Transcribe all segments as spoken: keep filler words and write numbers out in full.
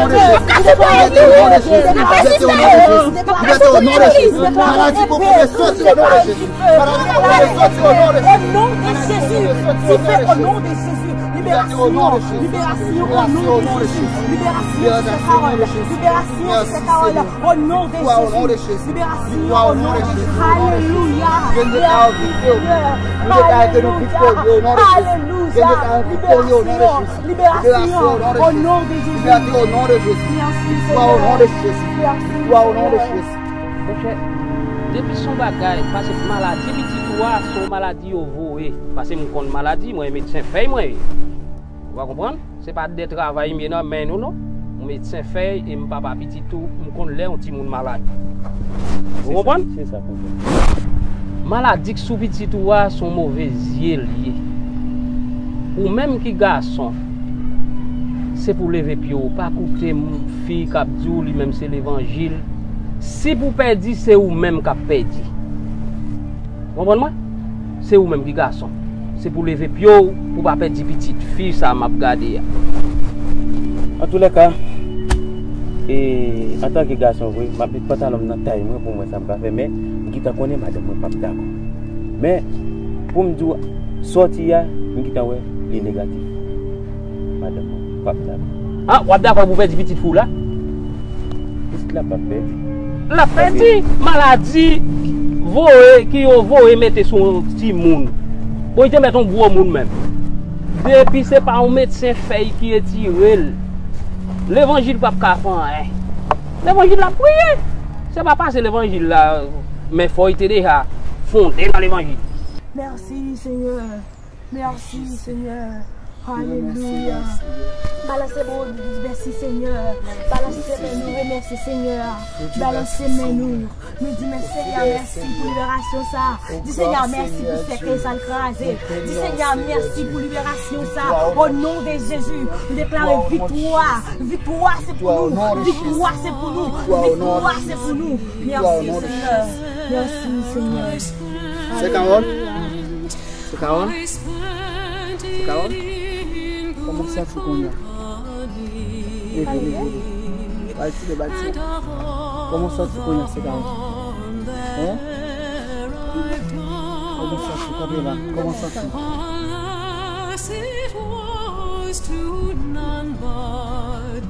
Libéré au nom de Jésus. Libéré au nom de Jésus. Maladi pou kouri soti au nom de Jésus. Maladi pou kouri soti au nom de Jésus. Au nom de Jésus. Libération, libération au nom de Jésus. Libération sur cette parole. Libération sur cette parole. Au nom de Jésus. Libération au nom de Jésus. Alléluia. Alléluia. Alléluia. Libération. Libération au nom de Jésus. Liberté au nom de Jésus. Victoire au nom de Jésus. Victoire au nom de Jésus. Monchè, depi son bagay, paske maladi pitit ou a, son maladi yo voye. Paske m konn maladi, mwen medsen fèy mwen ye. Ou pa konprann? Se pa de travay m ye nan men nou non. M medsen fèy e m papa pitit ou, m konn lè yon timoun malad. Ou konprann? Se sa, papa. Maladi k sou pitit ou a, se yon move zye l ye. Ou menm ki gason, se pou leve pye w, pa koute m, fi k ap di w li menm se levanjil. Si pou pèdi, se ou menm k ap pèdi. Konprann mwen? Se ou menm ki gason. Se pou leve pye w, pou w pa pèdi pitit fi sa m ap gade a. Antoulèka, e, antanke gason vre, m ap met pantalon m nan tay mwen pou m wè sa m ka fè, men m gentan konnen madanm mwen p ap dakò. Men, pou m di w, sòti a, m gentan wè li negatif. Madanm mwen p ap dakò. A, w ap dakò pou w pèdi pitit fi w la? Pitit la p ap pèdi. L ap pèdi. Maladi voye, ki yo voye mete sou yon timoun. Bon, li te mèt yon gwo moun menm. Depi se pa yon medsen fèy ki retire l, levanjil p ap ka fè anyen. Levanjil la priye. Se pa pase levanjil la, men fò li te deja fonde nan levanjil. Merci, Seigneur. Merci, Seigneur. Alelouya. Balanse men nou, mèsi, Senyè. Balanse men nou, remèsye, Senyè. Balanse men nou. Nou di, men, Senyè, mèsi pou liberasyon sa. Di, Senyè, mèsi pou sèkèy sa l kraze. Di, Senyè, mèsi pou liberasyon sa. O non de Jezi, nou deklare viktwa. Viktwa se pou nou. Viktwa se pou nou. Viktwa se pou nou. Mèsi, Senyè. Mèsi, Senyè. Se Kawòl? Se Kawòl? Se Kawòl? Kòman w santi w kounye a? Leve, leve, leve. Ba l ti lè, ba l ti lè. Kòman w santi w kounye a, se Kawòl? Hein? Kòman w santi w? Kanpe la. Kòman w santi w? Kisa w santi? Kisa w santi nan kò w?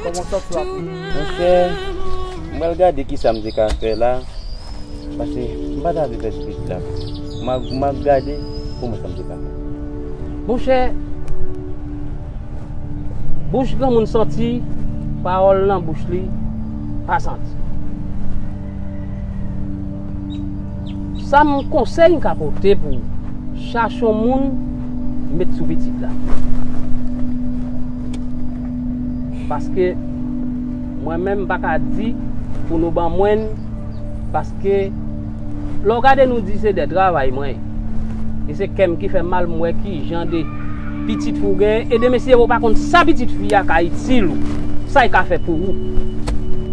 Kòman w santi w ap... Monchè, m pral gade kisa m te ka fè la, paske m pa ta vle pèdi pitit la. M a, m a gade pou m wè sa m te ka fè. Monchè, bouch granmoun santi, pawòl nan bouch li pa santi. Sa m konsèy m ka pote pou ou, chache yon moun met sou pitit la. Paske mwen menm m pa ka di pou nou ban mwen l, paske lè w gade nou di se de travay mwen ye. E se kè m ki fè mal, m wè ki jan de pitit fi w genyen. E demen si w pa konn sa pitit fi a ka itil ou, sa l ka fè pou ou.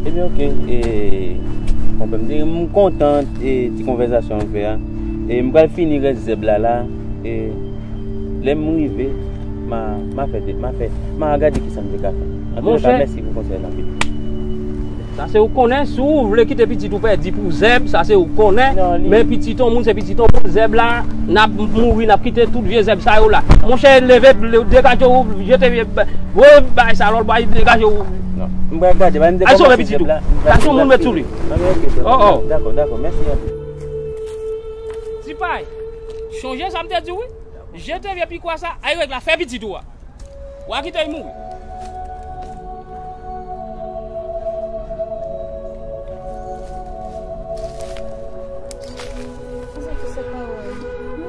Ebyen, oke, e, konpè m, m kontan, e, ti konvèsasyon nou fè a. E m pral fini rès zèb la la. E lè m rive, m a, m a fè, m a fè, m a gade kisa m te ka fè. Antouka, mèsi pou konsèy la, anpil. Sa se ou konnen, si ou vle kite pitit ou pèdi pou zèb, sa se ou konnen. Men pitit yon moun, se pitit yon moun, zèb la, n ap mouri, n ap kite tout vye zèb sa yo la. Monchè, leve, degaje w, jete vye, voye bagay sa lòt bò, degaje w. Non, m pral gade, m pral sove pitit ou. Sa se yon moun met sou li. Oh, oh. Dakò, dakò, mèsi anpil. Ti pay, chonje sa m te di w, wi. Jete vye pikwa sa, ay règ la, fè pitit ou a. W a kite l mouri.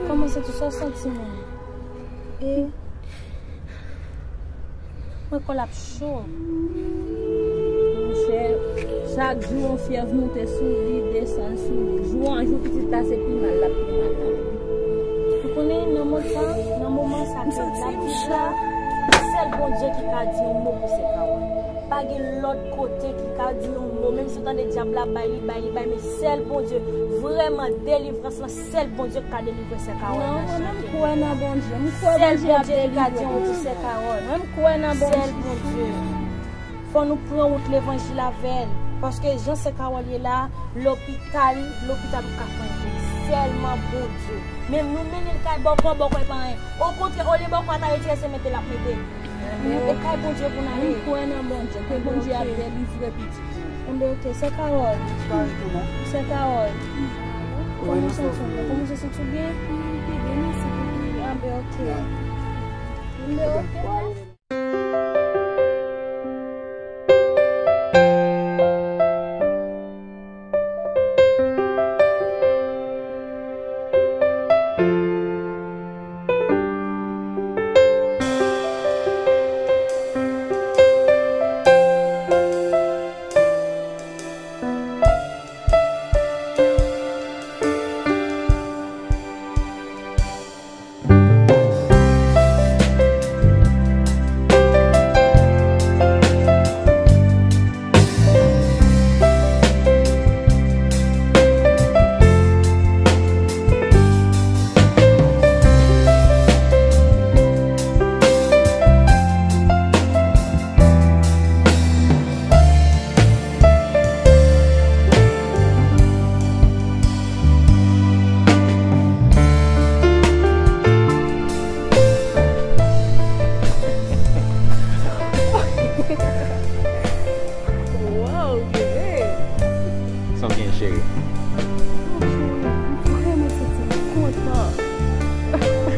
Kòman santi w, sa w santi menm? E mwen kò l ap cho. Monchè, chak jou yon fyèv moute sou li, desann sou li. Jou an jou, pitit la se pi mal l ap pi mal. Ou konnen, nan moman sa, nan moman sa ke l ap viv la, sèl Bondye ki ka di yon mo pou sè Kawòl. Pa gen lòt kote ki ka di yon mo. Menm si w tande dyab la bay li, bay li, bay, men sèl Bondye. Vrèman, delivrans lan, sèl Bondye ki ka delivre sè Kawòl nan chante. Non, mwen menm m kwè nan Bondye. M kwè Bondye ap delivre. Sèl Bondye ka di yon mo pou sè Kawòl. Mwen m kwè nan Bondye. Sèl Bondye. Fò nou pran wout levanjil avè l. Paske jan sè Kawòl ye la, lopital, lopital ou ka fè anyen pou li. Sèlman Bondye. Menm nou mennen l kay bòkò, bòkò e pa anyen. Okontrè, olye bòkò a ta retire, se mete l ap mete. E kay Bondye pou n ale. Mwen kwè nan Bondye, ke Bondye ap delivre pitit. Enben, oke, sè Kawòl. Sè Kawòl. Kòman w santi w? Kòman w santi w byen? Mwen byen, mèsi pou priye. Enben, oke. Enben, oke.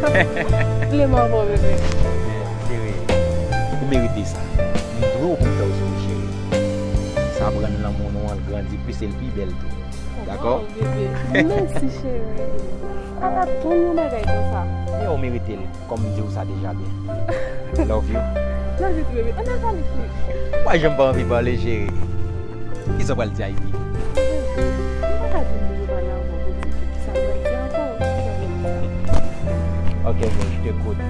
Vle m avè w, bebe. Cheri, ou merite sa. M dwe w pou m fè w souri, cheri. Sa ap rann lanmou nou an grandi plis e l pi bèl tou. Dakò? Waw, bebe. Mèsi, cheri. Pa t atann yon bagay konsa. Men ou merite l. Kòm m di w sa deja byen. Love you. Love you too, baby. Ann al pale, cheri. Ou pa janm pa anvi pale, cheri. Kisa w pral di Ivy? Baby, m pa ka di m toujou pale avè w pou di ki sa m pral di ankò. Ok, bro, je t'écoute.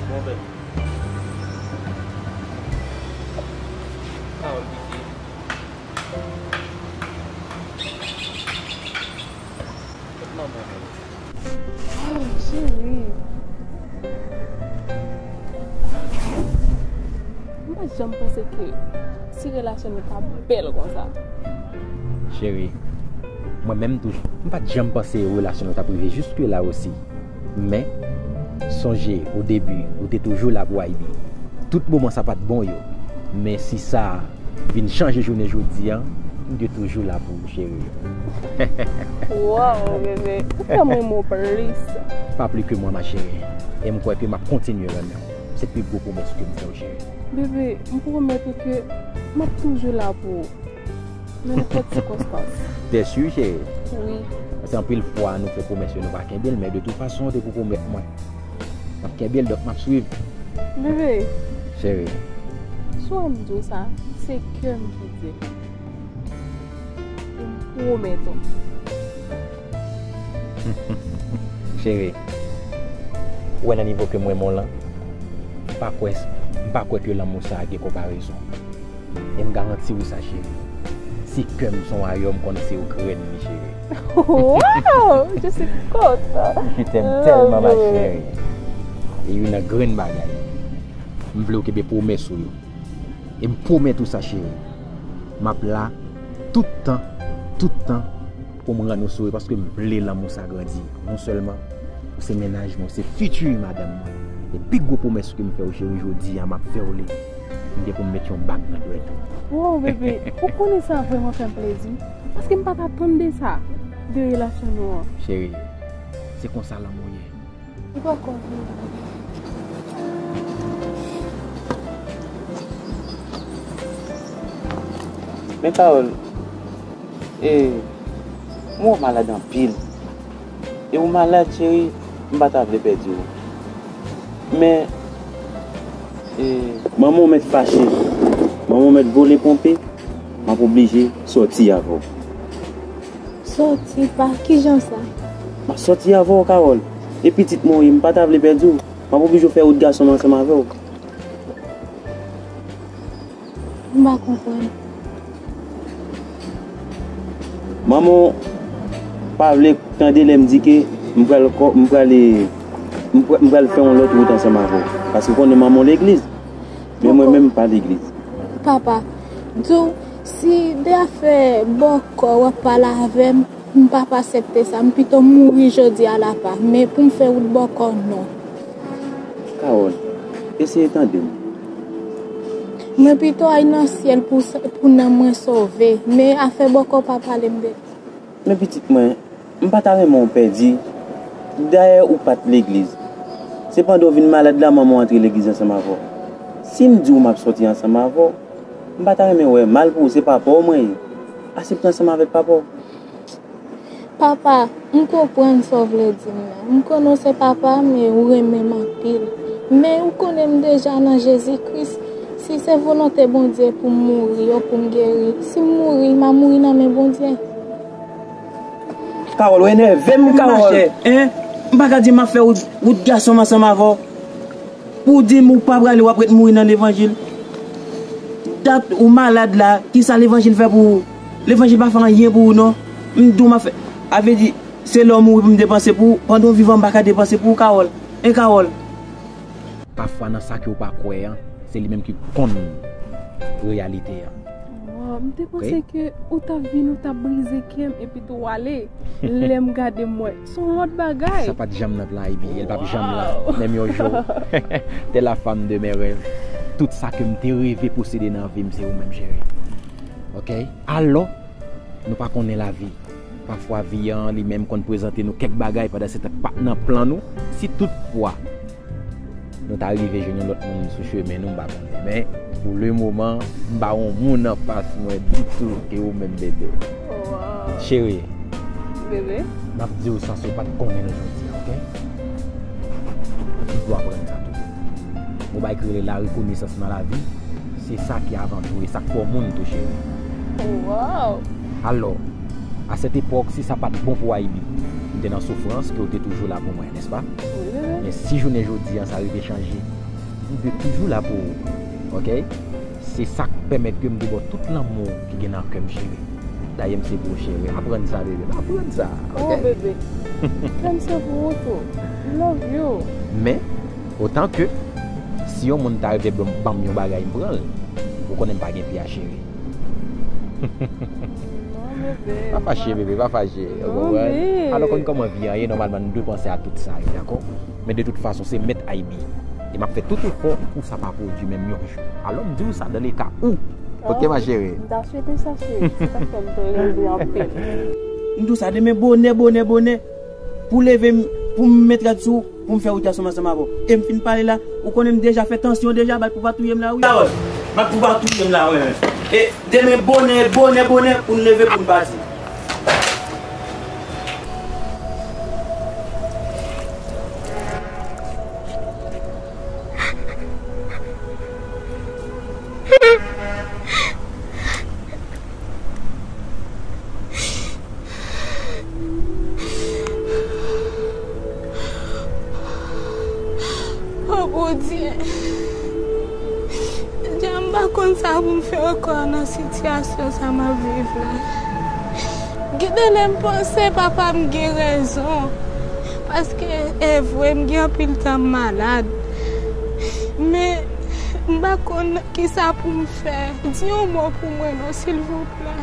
Bon, bèl. Pawòl piti. Kot manman w? Oh, cheri. M pa t janm panse ke si relasyon nou t ap bèl konsa. Cheri, mwen menm tou, m pa t janm panse relasyon nou t ap rive jiske la osi. Men, sonje, o debi, ou te toujou la pou Ivy. Tout moman sa pa t bon yo. Men si sa vin chanje jounen jodi a, m te toujou la pou ou, cheri. Waw, bebe, ou fè m renmen w plis. Pas plus que moi, ma chérie. E m kwè ke m ap kontinye renmen w. Se pi gwo pwomès ke m fè w, cheri. Bebe, m pwomèt ou ke m ap toujou la pou ou. Nan nenpòt sikonstans. T'es sûr, cheri? Wi. Paske anpil fwa, nou fè pwomès yo, nou pa kenbe l, men de tout fason, ou te pou pwomèt mwen. M ap kenbe l, donk m ap swiv. Bebe. Cheri. Sou an m di w sa, se kè m ki di l. E m pwomèt ou. Cheri, ou wè nan nivo ke m renmen w lan, m pa kwè, m pa kwè ke lanmou sa a gen konparezon. E m garanti w sa, cheri. Si kè m se yon ayò, m konnen se ou k rèn li, cheri. Wow! Je suis contente. Je t'aime tellement, ma chérie. E youn nan grenn bagay, m vle w kenbe pwomès ou yo. E m pwomèt ou sa, cheri. M ap la tout tan, tout tan, pou m rann ou souri, paske m vle lanmou sa grandi. Non sèlman ou se mennaj mwen, ou se fiti madanm mwen. E pi gwo pwomès ke m fè w, cheri, jodi a, m ap fè w li. M gen pou m met yon bag nan dwèt ou. Wow, bebe, ou konnen sa vrèman fè m plezi. Paske m pa t atann de sa, de relasyon nou an. Cheri, se konsa lanmou ye. Li poko vini. Men Carole, e, m wè w malad anpil. E ou malad, cheri, m pa ta vle pèdi w. Men, e, manman w mèt fache. Manman w mèt vole ponpe. M ap oblije sòti avè w. Sòti pa kijan sa? M ap sòti avè w, Carole. E pitit mwen w ye, m pa ta vle pèdi w. M ap oblije fè wout gason m ansanm avè w. M pa konprann. Manman w pa vle tande lè m di ke m pral kò-, m prale, m pra-, m pral fè yon lòt wout ansanm avè w. Paske w konnen manman w legliz. Men mwen menm, m pa legliz. Papa, di w, si de afè bòkò w ap pale avè m, m p ap aksepte sa. M pito mouri jodi a la pa. Men pou m fè wout bòkò, non. Kawòl, eseye tande m. Mwen pito al nan syèl pou, pou nanm mwen sove, men afè bòkò pa pale m de. Men pitit mwen, m pa ta renmen w pèdi. Dayè, ou pa t legliz. Se pandan w vin malad la manman w antre legliz ansanm avè w. Si m di w m ap sòti ansanm avè w, m pa ta renmen wè mal pou ou, se papa w mwen ye. Asepte ansanm avèk papa w. Papa, m konprann sa w vle di m nan. M konnen w se papa m e ou renmen m anpil. Men ou konnen m deja nan Jezi Kris. Si se volonte Bondye pou m mouri ou pou m geri, si m mouri, m a mouri nan men Bondye. Kawòl, ou enève m, Kawòl. Machè, en? M pa ka di m ap fè wout, wout gason m ansanm avè w. Pou w di m ou pa prale, w ap ret mouri nan levanjil. Dat ou malad la, kisa levanjil fè pou ou? Levanjil pa fè anyen pou ou, non. M di w m ap fè. A vle di, se lè w mouri pou m depanse pou ou. Pandan w vivan, m pa ka depanse pou ou, Kawòl. En, Kawòl? Pafwa, nan sa ke w pa kwè an, se li menm ki konn reyalite an. Wow, m te panse ke ou t ap vin, ou t ap brize kè m, epi tou w ale. Lè m gade m wè, se yon lòt bagay. Sa pa t janm nan plan Ivy, e l p ap janm la, menm yon jou. T'es la femme de mes rêves. Tout sa ke m te reve posede nan vi m, se ou menm, cheri. Oke? Alò, nou pa konnen lavi. Pafwa, vi an li menm konn prezante nou kèk bagay pandan se tan k pa t nan plan nou. Si toutfwa nou ta rive jwenn yon lòt moun sou chemen nou, m pa konnen. Men, pou le moman, m pa yon moun anfas mwen ditou ke ou menm, bebe. Wow. Cheri, bebe, m ap di w sa si w pa t konnen l jodi a, oke? M dwe aprann sa tou. Yon bagay ki rele larekonesans nan lavi, se sa ki avan tou, e sa k fè w moun tou, cheri. Wow. Alò, a sèt epòk, si sa pa t bon pou Ivy, m te nan soufrans, ke w te toujou la pou mwen, nèspa? Wi, bebe. Men si jounen jodi an sa rive chanje, m dwe toujou la pou ou, oke? Se sa k pèmèt ke m te ba w tout lanmou ki gen nan kè m, cheri. Dayè, m se pou w, cheri. Aprann sa, bebe. Aprann sa, oke? Oh, bebe. Kè m se pou ou tou. Love you. Men, otan ke, si yon moun ta rive ban m, ban m yon bagay, m pran l. Ou konnen m pa gen pye a, cheri. Non, bebe. Pa fache, bebe, pa fache. Ou konprann? Alò, konn kòman vi an ye, nòmalman, nou dwe panse a tout sa yo, dakò? Men de tout fason, se mèt Ivy. E m ap fè tout efò pou sa pa pwodui menm yon jou. Alò, m di w sa dans le cas où. Oke, ma chérie? M ta swete sa, cheri. Sa ta fè m plezi anpil. M di w sa demen bonè, bonè, bonè. Pou leve m, pou m met rad sou, pou m fè wout gason m ansanm avè w. E m fin pale la, ou konnen m deja fè tansyon deja, bat pou pa touye m la, wi. Kawòl, bat pou pa touye m la, wi. E demen bonè, bonè, bonè, pou n leve, pou n pati. O Bondye, jan m pa konn sa pou m fè ankò nan sitiyasyon sa m ap viv la. Gen de lè m panse papa m gen rezon, paske e vre m gen anpil tan m malad. Men m pa konn kisa pou m fè. Di yon mo pou mwen non, silvouplè.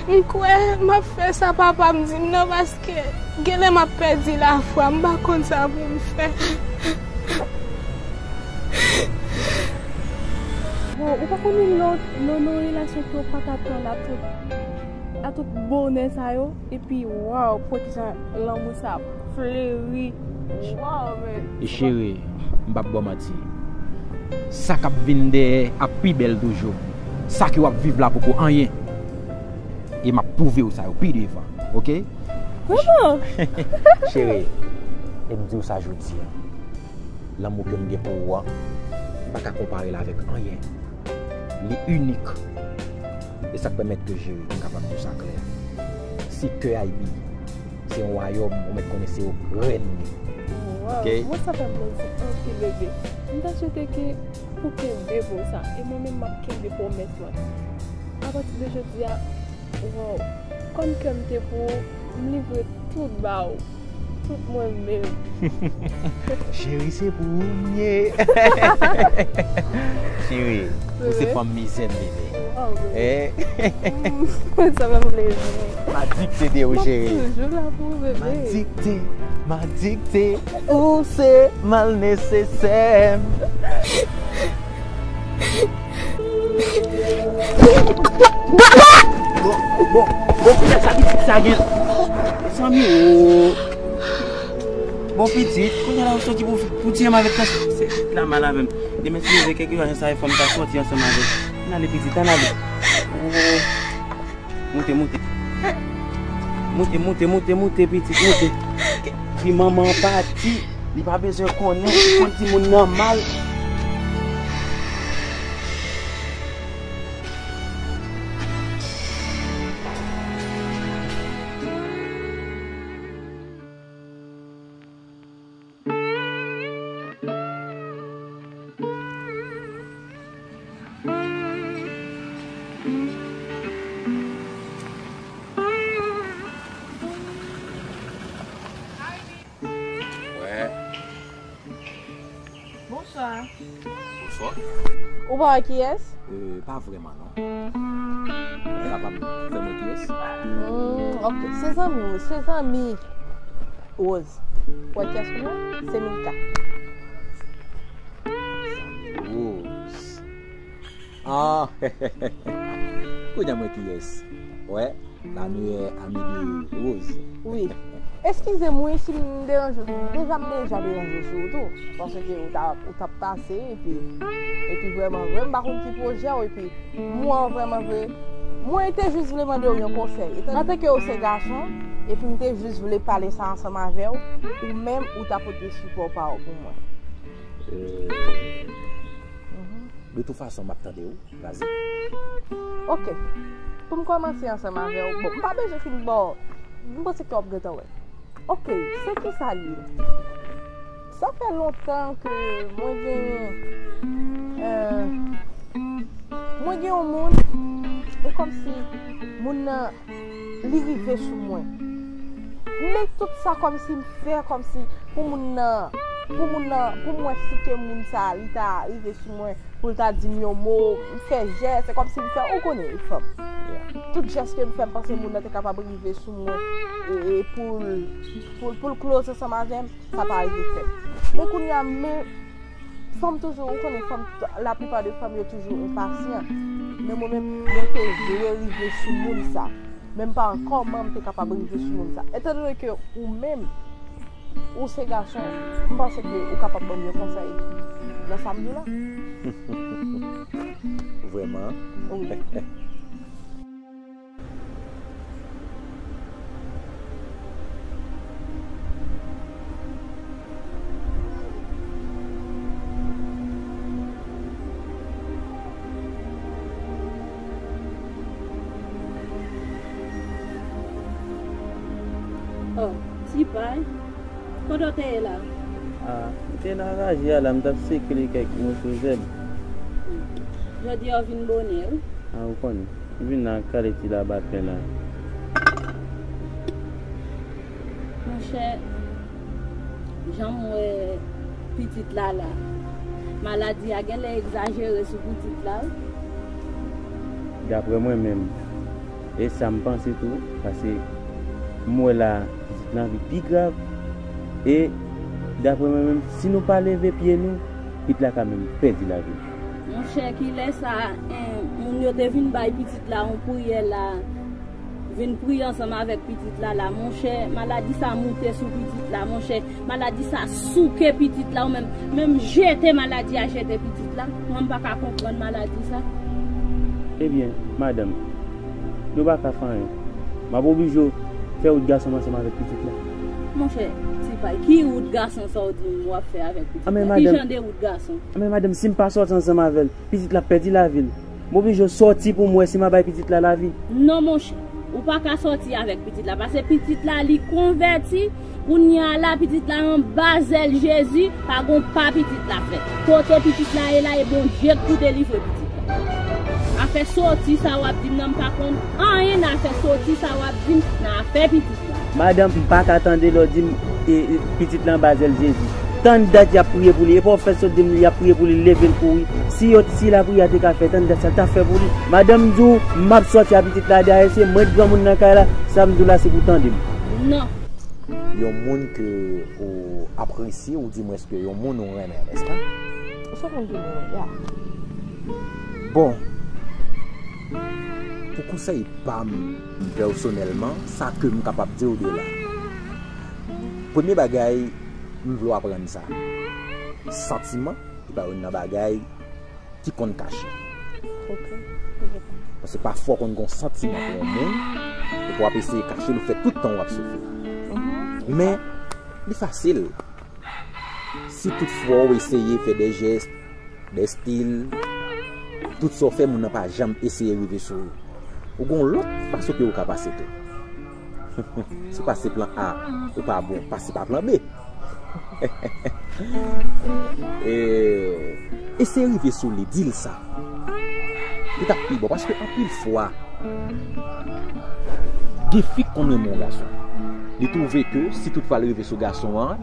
M kwè m ap fè sa papa m di m nan, paske genlè m ap pèdi lafwa, m pa konn sa pou m fè. Bon, ou pa konnen lè w, lè w nan yon relasyon ke w pa t atann a tout, a tout bonè sa yo, epi, waw, pou kijan lanmou sa ap fleri. Waw, men. E cheri, m p ap ba w manti. Sa k ap vin dèyè ap pi bèl toujou. Sa ke w ap viv la poko anyen. E m ap pwouve w sa yo pi devan, oke? Vrèman? Cheri, e m di w sa jodi a. Lanmou ke m gen pou ou an, m pa ka konpare l avèk anyen. Li inik. E sa k pèmèt ke je, m kapab di w sa klè. Se kè Ivy, se yon wayòm, ou mèt konnen se yon rèn li. Waw, oke? Mo sa fè m plezi anpil, bebe. M ta swete ke ou kenbe mo sa, e mwen menm m ap kenbe pwomès mwen. Apati de jodi a, waw, kòm kè m te pou ou, m livre tout ba ou. Tout mwen menm. Cheri, se pou ou m ye. Cheri, ou se fanm mizè m, bebe. Oh, bebe. Eh? Sa fè m plezi. M adikte de ou, cheri. Toujou la pou ou, bebe. M adikte, m adikte. Ou se mal nesesè m. Bon, bon, bon, kounye a sa pitit sa gen. Mezanmi, oh. Bon, pitit, kounye a la ou soti pou, pou tiye m avèk sa. Se pitit la mal avè m. Demen si Dye vle, kèlkeswa jan sa ye, fò m ta soti ansanm avè l. Ann ale, pitit, ann ale. Oh. Moute, moute. Moute, moute, moute, moute, pitit, moute. Epi manman an pati, li pa bezwen konnen, li konn timoun nan mal. Wè. Bonswa. Bonswa. Ou pa wè kiyès? Euh, pa vrèman, non. Ou kapab fè mwen kiyès? Hmm, ok. Se zanmi w, se zanmi Rose. Ou wè kiyès pou mwen? Se Milka. Rose. Ah, kounye a m wè kiyès. Wè, la meilleure amie de Rose. Wi. Eskize m, wi, si m deranje w. Deja, m deja deranje w sou wout ou. Paske ou t ap, ou t ap pase, epi, epi vrèman, vrèman, m pa konn ki pwojè w, epi mwen, vrèman, vre, mwen te jis vle mande w yon konsèy. Etan, antanke ou se gason, epi m te jis vle pale sa ansanm avè w, ou menm, ou ta pote sipò pa w pou mwen. Euh, mhm. De tout fason, m ap tande w. Vas-y. Ok. Pou m kòmanse ansanm avè w, bon, m pa bezwen fin ba w, m panse ke w ap gentan wè. Ok, se kisa l ye? Sa fè lontan ke mwen genyen, euh, mwen gen yon moun, e kòmsi moun nan, li rive sou mwen. Men tout sa kòmsi m fè, kòmsi pou moun nan, pou moun nan, pou m wè si ke moun sa, li ta rive sou mwen, pou l ta di m yon mo, m fè jès, se kòmsi m fè, ou konnen, fanm. Yeah. Tout jès ke m fè, m panse moun nan te kapab rive sou mwen, e, e pou l, pou l, pou l close ansanm avè m, sa pa rive fèt. Men kounye a, men fanm toujou, ou konnen fanm, laplipa de fanm yo toujou enpasyan. Men mwen menm, mwen te vle rive sou moun sa. Men m pa wè kòman m te kapab rive sou moun sa. Etandone ke ou menm, ou se gason, m panse ke ou kapab ban m yon konsèy nan sa m di w la. Vrèman? Wi. Oh, Ti Pay, kote w te ye la? Ah, m te nan raje a la, m t ap sekile kèk moso zèb. Hmm. Jodi a w vin bonè, wi. Ah, ou konnen. M vin nan kale ti labapen la. Monchè, jan m wè pitit la la, maladi a genlè egzajere sou pitit la, wi. Daprè mwen menm, e sa m panse tou, paske m wè la, pitit la anvi pi grav. E daprè mwen menm, si nou pa leve pye nou, pitit la ka menm pèdi lavi l. Monchè, kilè sa, en, moun yo te vin bay pitit la yon priyè la, vin priye ansanm avèk pitit la la, monchè, maladi sa moute sou pitit la, monchè, maladi sa souke pitit la, ou menm, menm jete maladi a jete pitit la, mwen m pa ka konprann maladi sa. Ebyen, madanm, nou pa ka fè anyen. M ap oblije fè wout gason m ansanm avèk pitit la. Monchè, Ti Pay, ki wout gason sa w di m w ap fè avèk pitit la? Ki jan de wout gason? Anben, madanm, si m pa sòti ansanm avè l, pitit la ap pèdi lavi l. M oblije sòti pou m wè si m a bay pitit la lavi. Non, monchè. Ou pa ka sòti avèk pitit la, paske pitit la, li konvèti. Kounye a la, pitit la anba zèl Jezi, pa gon pa pitit la fè. Kote pitit la ye la, e Bondye k pou delivre pitit la. Afè sòti sa w ap di m nan, m pa konn anyen nan afè sòti sa w ap di m nan afè pitit la. Madanm, m pa ka tande lè w di m E, e, pitit la anba zèl Jezi. Tann dat y ap priye pou li. Epa w fè sot di m y ap priye pou li, leve l kouri. Si yo, si lapriyè te ka fè, tann dat sa l t ap fè pou li. Madanm di w, m ap sòti a pitit la, dayè se mwen k granmoun nan kay la, sa m di w la se pou tande m. Non. Yon moun ke ou apresye, ou di mwens ke yon moun ou renmen, nèspa? Ou se konn di mwen, ya. Bon, pou konsèy pa m pèsonèlman, sa ke m kapab di w de la. Premye bagay, m vle w aprann sa. Santiman, se pa youn nan bagay ki konn kache. Ok. Paske pafwa w konn gen yon santiman pou yon moun, epi w ap eseye kache l, ou fè tout tan w ap soufri. Mhm. Men, li fasil. Si toutfwa w eseye fè de jès, de stil, tout sa w fè, moun nan pa janm eseye rive sou ou. Ou gon lòt fason ke ou ka pase tou. Si w pase plan A, ou pa bon, pase pa plan B. E, eseye rive sou li, di l sa. Li t ap pi bon, paske anpil fwa, gen fi k konn renmen yon gason. Li twouve ke si toutfwa l rive sou gason an,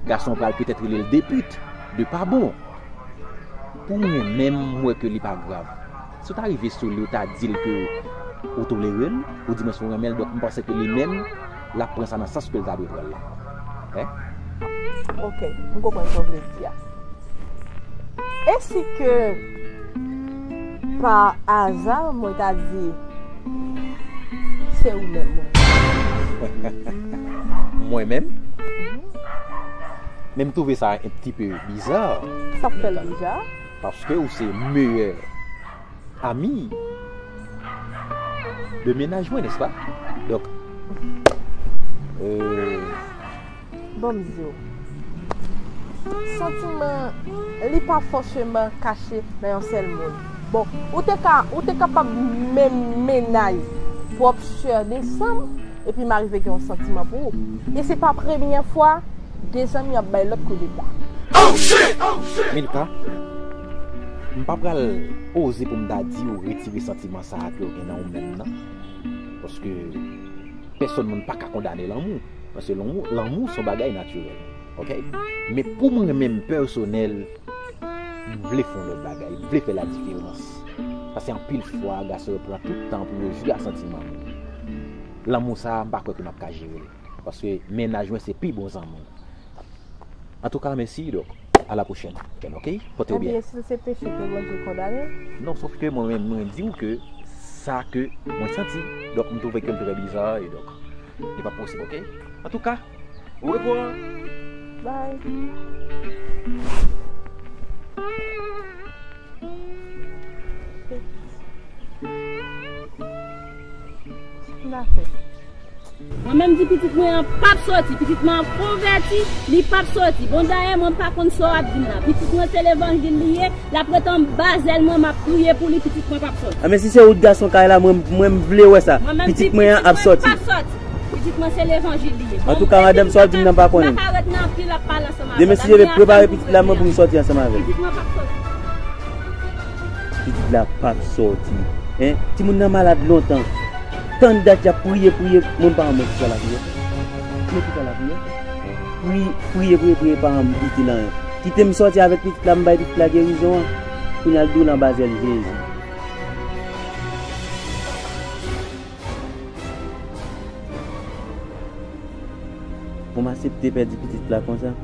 gason an pral petèt rele l de pit, de pa bon. Pou mwen menm, m wè ke li pa grav. Si w ta rive sou li, ou ta di l ke ou tolere l, ou di mwen si w renmen l, donk m panse ke li menm, l ap pran sa nan sans ke l ta dwe pran l la. Hein? Ok, m konprann sa w vle di a. E si ke pa aza, mwen ta di, se ou menm, mwen. Mwen menm? Mhm. Men m twouve sa un petit peu bizarre. Sa k fè l bizarre? Paske ou se meyè ami de mennaj mwen, nèspa? Donk, euh, Bon, m di w. Santiman, li pa fòseman kache nan yon sèl moun. Bon, ou te ka, ou te kapab menm mennaj pwòp sè de san m, epi m arive gen yon santiman pou ou. E se pa premyè fwa de zanmi ap bay lòt koudeta. Milka, m pa pral oze pou m ta di w retire santiman sa a ke w gen nan ou menm nan. Paske pèsonn moun pa ka kondane lanmou. Paske lanmou, lanmou se yon bagay natirèl. Ok? Men pou mwen menm pèsonèl, m vle fè yon lòt bagay. M vle fè ladiferans. Paske anpil fwa, gason yo pran tout tan pou yo jwe ak santiman moun. Lanmou sa a, m pa kwè ke m ap ka jere l. Paske mennaj mwen se pi bon zanmi m. Antouka, mèsi, donk, a la pwochèn. Ok? Pote w byen. Ebyen, si se peche ke Bondye kondane. Non, sòf ke mwen menm, mwen di w ke sa ke mwen santi. Donk, m twouve ke l trè biza, e donk, li pa posib, ok? Antouka, au revoir. Bye. Sa m ta fè? Mwen menm di pitit mwen an p ap sòti, pitit mwen an konvèti, li p ap sòti. Bon, dayè, mwen pa konn sa w ap di m la. Pitit mwen se levanjil li ye, l ap ret anba zèl mwen, m ap priye pou li, pitit mwen p ap sòti. A, men si se ou t gason kay la, mwen, mwen m vle wè sa. Pitit mwen an ap sòti. Pitit mwen se levanjil li ye. Antouka, madanm, sa w ap di m nan pa konnen. Demen, si Dye vle, prepare pitit la, mwen pou m sòti ansanm avè l. Pitit mwen p ap sòti. Pitit la p ap sòti. Hein? Timoun nan malad lontan. Tann dat y ap priye, priye. Mwen pa wè mwen ki sa lapriyè. Mwen ki sa lapriyè. Pri-, priye, priye, priye, pa janm itil anyen. Kite m sòti avèk pitit la, m bay pitit la gerizon an. Kounye a l di w l anba zèl Jezi. Pou m aksepte pèdi pitit la konsa,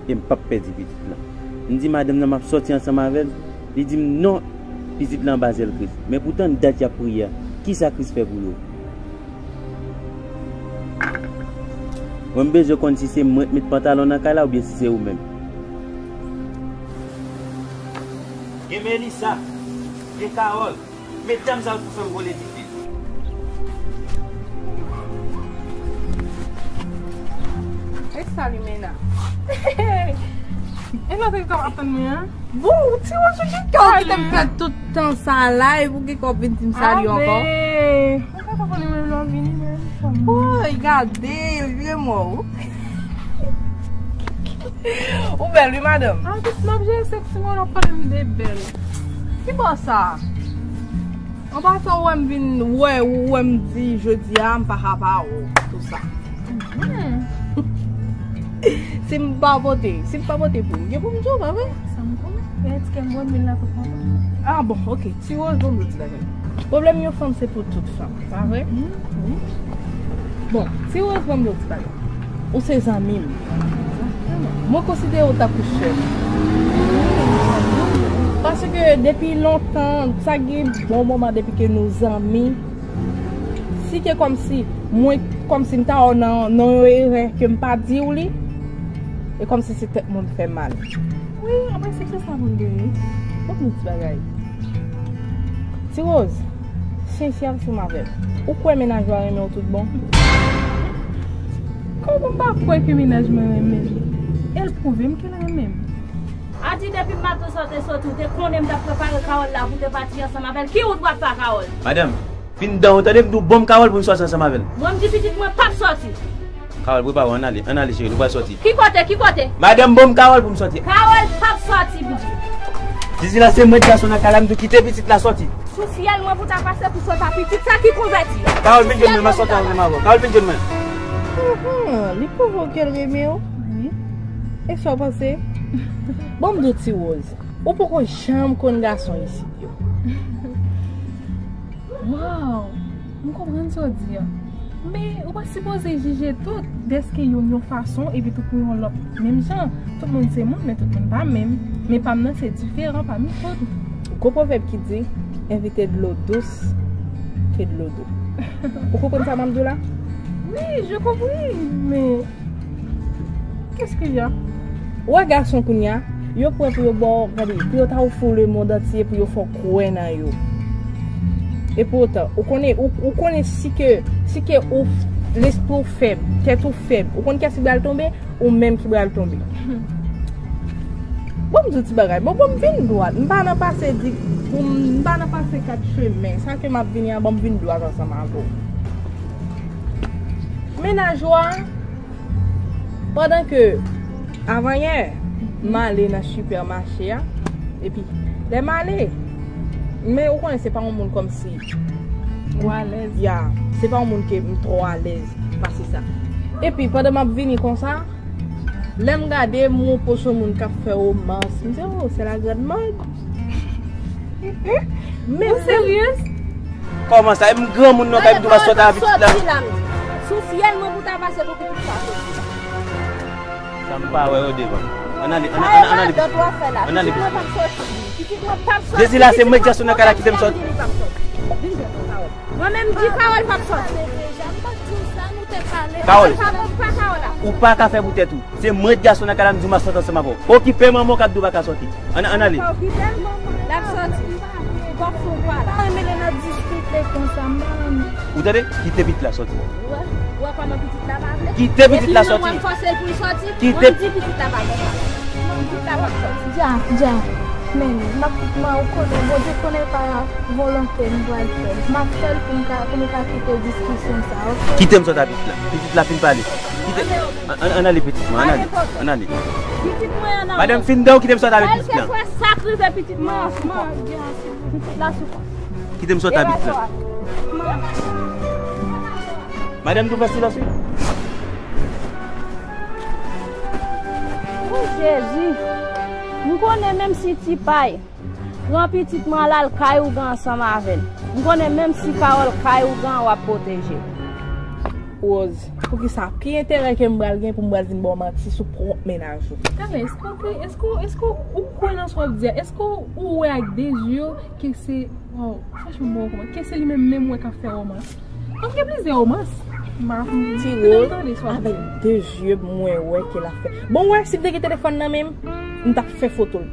e m p ap pèdi pitit la. M di madanm nan m ap sòti ansanm avè l, li di m non, pitit la anba zèl Kris. Men poutan dat y ap priye a, kisa Kris fè pou yo? Mwen m bezwen konn si se mwen k met pantalon nan kay la oubyen si se ou menm. Gen Melissa, gen Carole. Medam sa yo tou fè m vole dife. E sa Limena. E lòt ki t ap atann mwen an? Bon, ou ti wòch ou gen kè w kite m fè tout tan sa la, epi w gen kè w ap vin di m sali ankò? Mwen pa t konnen menm lè w vini menm. Woy, gade, vye mò ou. Ou bèl wi, madanm. A, tout n ap jere sèks mwen, w ap pale m de bèl. Ki bò sa? An pasan, ou wè m vin, ou wè, ou wè m di jodi a, m pa ka pa wè w, tou sa. Hmm. Si m pa vote, si m pa vote pou ou, gen pou m di w, pa vre? Sa m konnen. E ti kè m bon, men la tout kontan. Ah bon, ok. Ti Rose, bon, m di w ti bagay. Pwoblèm yon fanm se pou tout fanm, pa vre? Bon, Ti Rose, bon, m di w ti bagay. Ou se zanmi m. Mwen konsidere w tankou sè m. Paske depi lontan, sa gen bon moman depi ke nou zanmi. Si ke kòmsi, mwen, kòmsi m ta wè w nan, nan yon erè ke m pa di w li, e kòmsi se tèt mwen m fè mal. Wi, apre se ki sa pou m te ye? Fòk nou ti bagay. Ti Rose, sensè ansanm avè m. Ou kwè mennaj ou a renmen w tout bon? Kòman pou m pa kwè ke mennaj mwen renmen m? E l pwouve m ke l renmen m. A di depi maten sa w te soti, w te konnen m t ap prepare Carole la pou w te pati ansanm avè l. Ki wout w ap fè a Carole? Madanm, fin dan w, tande m di w, ban m Carole pou m soti ansanm avè l. Mwen m di pitit mwen p ap soti. Carole, prepare w, ann ale, ann ale cheri, nou pral soti. Ki kote, ki kote? Madanm, ban m Carole pou m soti. Carole p ap soti, Bondye. Dezi la, se mwen gason nan kay la, m di w kite pitit la soti. Sou fyèl mwen pou ta pase pou sot a pitit sa ki konvèti a. Carole, vin jwenn mwen, m ap soti ansanm avè w. Carole, vin jwenn mwen. Ahan, li pwouve w ke l renmen w. Wi. E sa w panse? Bon, m di w Ti Rose, ou poko janm konn gason isit yo. Waw! M konprann sa w di a. Men, ou pa sipoze jije tout dèske youn yon fason epi tou pou yon lòt menm jan. Tout moun se moun, men tout moun pa menm. Men pa m nan se diferan pami tout. Gwo pwovèb ki di, envite dlo dous ke dlo do. Ou konprann sa m ap di w la? Wi, je compris, men Qu'est-ce qu'il y a? Ou wè gason kounye a, yo prè pou yo ba w, gade, pou yo ta ofri w lemonn antye, pou yo fè w kwè nan yo. E poutan, ou konnen, ou, ou konnen si ke, si ke ou, lespri w fèb, tèt ou fèb, ou konn kiyès ki pral tonbe? Ou menm ki pral tonbe. Bon, m di w ti bagay. Bon, bon, m vin dwat. M pa nan pase di, pou m, m pa nan pase kat chemen. Sa ke m ap vini an, bon, m vin dwat ansanm avè w. Mennaj ou a, pandan ke avanyè, m ale nan sipèmache a, epi lè m ale, men ou konnen se pa yon moun kòmsi. Ou alèz. Ya, se pa yon moun ke m twò alèz pase sa. Epi pandan m ap vini konsa, lè m gade, m wè yon pòsyon moun k ap fè womans. M di, oh, c'est la grande mode. Men ou seryez? Kòman sa? E m granmoun nan kay m tou pa sòt a pitit la. Sou fyèl mwen pou ta pase pou pitit sa soti. Sa m pa wè yo devan. Ann ale, ann ale, ann ale. Ann ale. Pitit mwen p ap soti. Pitit mwen p ap soti. Dezi la, se mwen gason nan kay la, kite m sòti. Vin jwenn mwen, Carole. Mwen menm di Carole p ap soti. Carole, ou pa ka fè pou tèt ou. Se mwen gason nan kay la, m di w m ap sòti ansanm avè w. Okipe manman w k ap di w pa ka sòti. Ann, ann ale. L ap sòti. Ou pa fè w pa la. M pa renmen lè n ap diskite konsa, m pa renmen. Ou tande? Kite pitit la sòti. Ou wè, ou wè kòman pitit la pa vle? Kite pitit la sòti. Epi mwen fòse l pou l sòti. Kite. Mwen di pitit la pa gen papa. Mwen di pitit la p ap sòti. Dja, Dja. Men, m ap, mwen, ou konnen, Bondye konnen pa volonte m pral fè l. M ap fè l pou m ka, pou nou ka kite diskisyon sa, oke? Kite m sòt a pitit la. Pitit la fin pale. Kite. Ann, ann, ann ale pitit mwen, ann ale. Ann ale. Pitit mwen an. Madanm, fin dan w, kite m sòt avèk pitit la. Kèlkeswa sa k rive pitit mwen an, sou kò. Pitit la sou kò. Kite m sòt avèk pitit la. Madanm, nou fè silans, wi. O Jezi. M konnen menm si Ti Pay pran pitit mwen al, al kay ougan ansanm avè l. M konnen menm si Carole kay ougan an, w ap pwoteje l. Rose, poukisa? Ki enterè ke m pral gen pou m pral vin ba w manti sou pwòp mennaj ou? Talè, èske w te, èske w, èske w kwè nan sa w ap di a? Èske w wè ak de zye w ke se, waw, franchman, m pa konprann. Ke se li menm menm w wè k ap fè womans? Paske plizyè womans. M pa konprann. Ti Rose, avèk de zye m, mwen wè ke l ap fè. Bon, wè, si m te gen telefòn nan men m, m t ap fè foto l.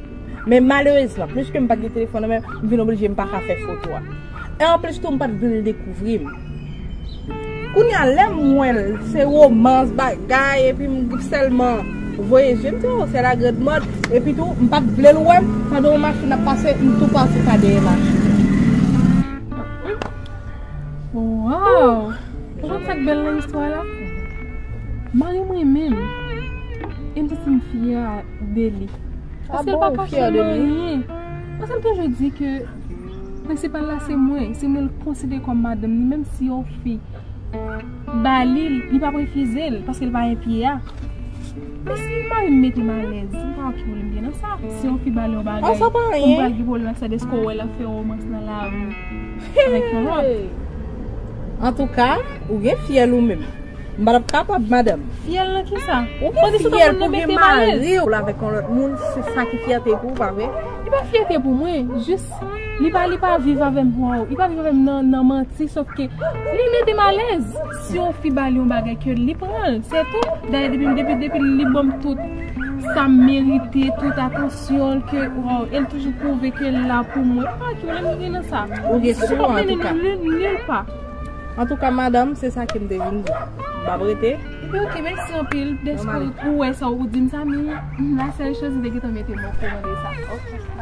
Men malerezman, piske m pa t gen telefòn nan men m, m vin oblije m pa ka fè foto a. E anplis tou, m pa t vle l dekouvri m. Kounye a, lè m wè l, se womans, bagay, epi m sèlman voye je m, m di, oh, c'est la grande mode. Epi tou, m pa t vle l wè m, pandan yon machin ap pase, m tou pase pa dèyè machin. Waw! Ou konn sa k bèl nan istwa la? Mari mwen menm, e m santi m fyè de li. Paske l pa kache m anyen. Paske m toujou di ke prensipal la se mwen, se mwen l konsidere kòm madanm li, menm si yon fi ba li l, li p ap refize l, paske l pa enpye a. Men si mari m mete m alèz, m pa wè ki pwoblèm gen nan sa. Si yon fi ba l yon bagay, sa pa anyen. Ou pral gen pwoblèm ak sa, dèske w wè l ap fè womans nan lari avèk yon lòt. Antouka, ou gen fyèl ou menm. M pa t ap kapab, madanm. Fyèl nan kisa? Ou gen fyèl pou gen mari w avèk yon lòt moun, se sa ki fyète pou ou, pa vre? Li pa fyète pou mwen, jis li pa, li pa viv avè m, waw, li pa viv avè m nan, nan manti, sòf ke li mete m alèz. Si yon fi ba li yon bagay ke li pran l, se tou. Dayè depi, depi, depi li ban m tout sa m merite, tout atansyon l ke, waw, e l toujou pwouve ke l la pou mwen. Pa ki pwoblèm ki gen nan sa. Ou gen sou, antouka. Nil pa. Antouka, madanm, se sa ke m te vin di. M ap rete. Epi oke, mèsi anpil dèske ou wè sa ou di m sa, men la sèl choz m te gentan mete m okouran de sa.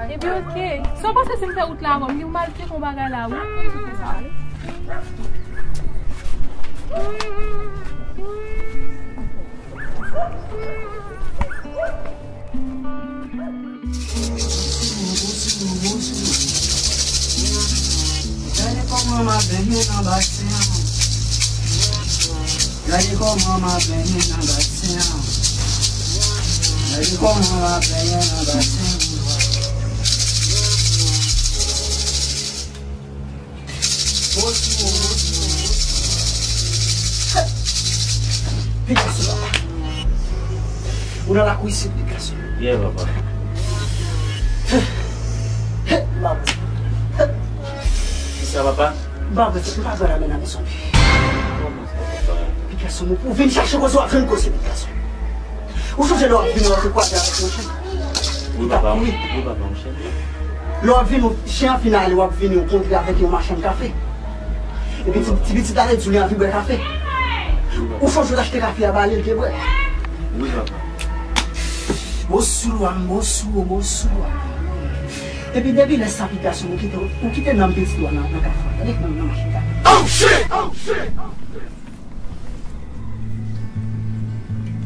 Epi oke, sa w panse si m fè wout la avè w, m gen pou m al tcheke yon bagay la, wi. Gade kòman m ap benyen nan basen an. Gade kòman m ap benyen nan basen an. Gade kòman m ap benyen nan basen an. Pigaso, papa. Ou nan lakou isit, Pigaso. Yeah, papa. Mwen. Kisa, papa? Mwen, mwen pa pran lamen nan mezon. Pigaso, mwen, pou vin chache koze, w ap jwenn koze, Pigaso. Ou sonje lè w ap vini, w ap kwaze avèk yon chen? Wi, papa, wi, papa, yon chen. Lè w ap vini, chen an fin ale, w ap vini, w kontre avèk yon machann kafe. Epi ti, ti pitit la te di w li anvi bwè kafe. Ou sonje w t achte kafe a ba li, li te bwè? Wi, papa. Mwen sou lwa m, mwen sou, mwen sou lwa m. Epi depi lè sa, Pigaso, ou kite, ou kite nanm pitit ou a nan, nan kafe a. Tande, nan, nan machin kafe. Oh, shit! Oh, shit! Oh, shit!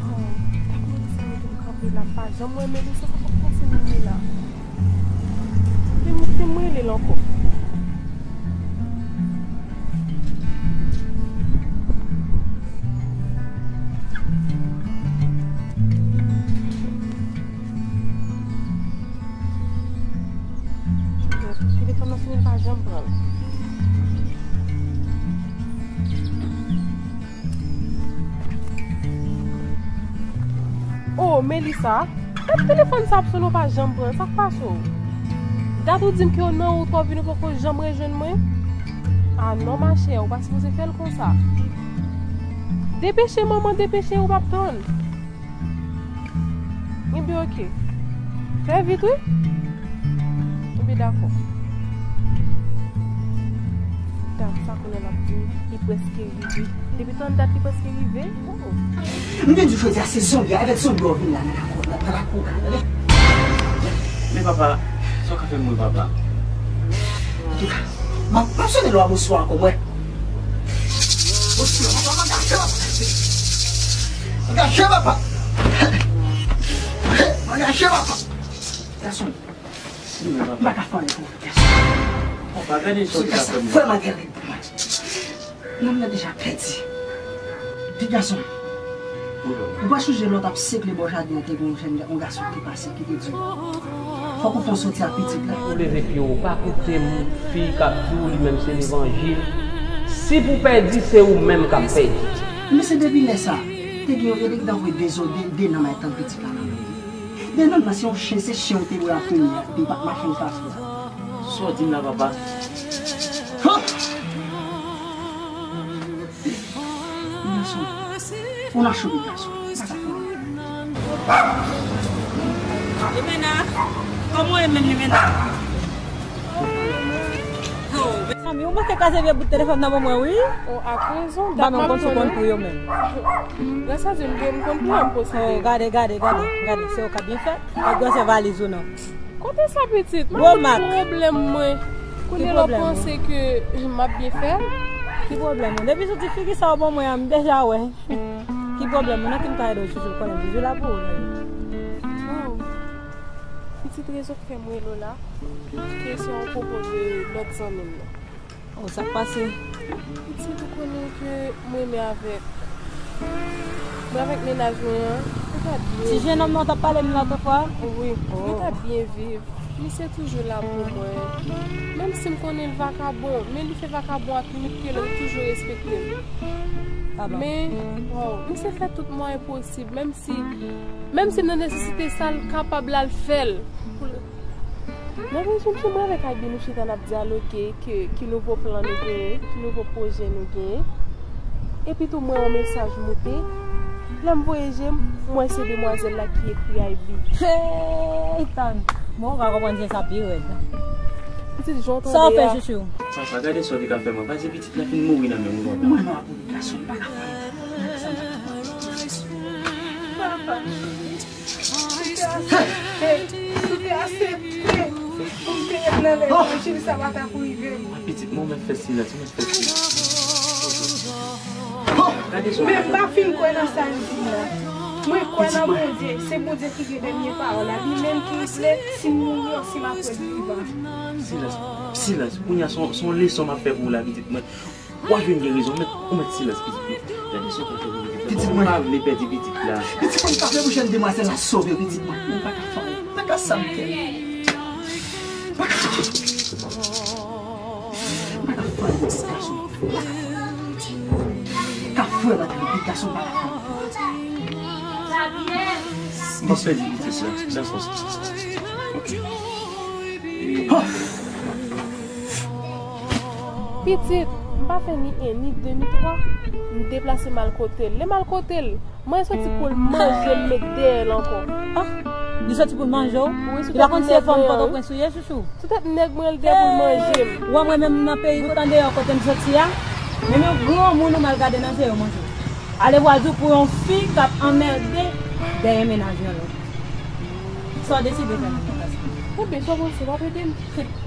Oh, pa konnen sa mete m kanpe la, pa janm wè Melissa, sa k ap pase nan men la. Te m, te m rele l ankò. Telefòn nan sonnen, l pa janm pran l. Oh, Melissa, dat telefòn sa ap sonnen, w pa janm pran l. Sa k pase w? Dat ou di m ke w nan wout w ap vini, w poko janm rejwenn mwen? Ah non, machè, ou pa sipoze fè l konsa. Depeche, manman, depeche, ou p ap tann. Ebyen, oke. Fè vit, wi. Ebyen, dakò. Dak, sa konnen l ap di, li prèske rive. Depi tann dat, li prèske rive. Oh. M te di w jodi a se zonbi, avèk zonbi w vin la nan lakou, nan, nan lakou, tande? Men papa, sa w ka fè m wi, papa? Antouka, m ap, m ap sone lwa bonswa ankò, mwen. Bonswa, papa, m angaje, papa. Angaje, papa. Angaje, papa. Gason, m pa ka fè anyen pou ou, gason. Papa, gade sa w te ka fè mwen. Vrèman tèrib pou mwen. Nanm nan deja pèdi. Pigason, ou pa sonje lè w t ap sekle bò jaden an, te gen yon jèn, yon gason ki te pase, ki te di w, fòk ou fè yon soti ak pitit la? Ou leve pye w, ou pa koute m, fi k ap di w li menm se levanjil. Si pou pèdi, se ou menm k ap pèdi. Men se depi lè sa, te gen yon, yo te gentan voye de zo, de, de nanm al tann pitit la nan men. De nanm nan se yon chen, se chen ou te wè an premye a, epi pa machann kafe a. Sa w di m la, papa? Hop! Gason, ou nan cho, gason. Sa sa fè? Limena, kòman w ye menm, Limena? Oh, mezanmi, ou manke kraze vye bout telefòn nan ban mwen, wi. Oh, ak rezon, dat m ap tann ou. Ba m yon konn sou konn pou yo menm. Gras a Dye, m gen, m konn pou mwen, m posede. Oh, gade, gade, gade, gade, se ou k ap byen fè. Ou gwo se valiz ou non. Kote sa, pitit? Gwo mak. Pwoblèm mwen. Kounye la w panse ke m ap byen fè? Ki pwoblèm ou? Depi sou ti figi sa w ban mwen an, m deja wè. Ki pwoblèm ou? Nan ki m ka ede w, chouchou? Konnen m toujou la pou ou, non? Waw. Pitit, rezon k fè m rele w la, se yon pwopo de lòt zanmi m nan. Oh, sa k pase? Pitit, ou konnen ke m renmen avèk, mwen avèk mennaj mwen an, Ti jenòm nan w t ap pale m nan lòt fwa? Wi, nou t ap byen viv. Misye toujou la pou mwen. Menm si m konnen l vakabon, men li fè vakabon ak limit ke l, li toujou respekte m. Men, wow, misye fè tout mwayen posib, menm si, menm si m nan nesesite sa, l kapab la, l fè l. Nan rezon ke mwen avèk Aybi nou chita n ap dyaloge, ke, ki nouvo plan nou genyen, ki nouvo pwojè nou genyen. Epi tou, m wè yon mesaj moute. Lè m voye je m, m wè se demwazèl la ki ekri Aybi. Hey, tann. Bon, ou ka konprann se sa pi rèd la. Pitit, jan w tande a. Sa w fè, chouchou? Papa, gade sa w te ka fè mwen. Pase pitit la fin mouri nan men m konsa. Mwen, non, pou gason, m pa ka fè. Papa. Si w te aksepte, si w te aksepte pou m te ret nan lè evanjil, sa pa t ap rive m. Pitit mwen, ou mèt fè silans, ou mèt fè silans. Men m pa fin kwè nan sa l di la. Mwen kwè nan Bondye. Se Bondye ki gen dènye pawòl la. Li menm ki vle si m mouri ou si m ap ret vivan. Silans, silans. Kounye a, se yon, se yon leson m ap fè pou ou la, pitit mwen. W a jwenn gen rezon, ou mèt, ou mèt silans, pitit mwen. Gade sa w konn fè pou pitit la. Pitit mwen. M pa vle pèdi pitit la. Pitit mwen, m pa vle pou jèn demwazèl la sove pitit mwen. Mwen pa ka fè anyen. Mwen pa ka sa m fè. Mwen pa ka fè anyen pou gason. Mwen pa ka fè anyen. Ka fè anyen pou gason, mwen pa ka fè anyen. M p ap pèdi pitit la. Dakò. Ok. Pitit, m pa fè ni en, ni de, ni twa. M deplase m al kote l. Lè m al kote l, mwen soti pou l manje m met dèyè l ankò. Ah, li soti pou l manje w? Wi, sou tèt nèg mwen an. Li pa konn se fanm Pòtoprens ou ye, chouchou? Sou tèt nèg mwen, l dèyè pou l manje m. Ou wè mwen menm nan peyi tout andeyò kote m soti a? Menm yon granmoun ou m al gade nan je yo manje w. Alevwa di w pou yon fi k ap anmède dèyè mennaj yon lòt. Sa w deside fè menm nan kaz la? Ebyen, sa w panse, w ap ede m?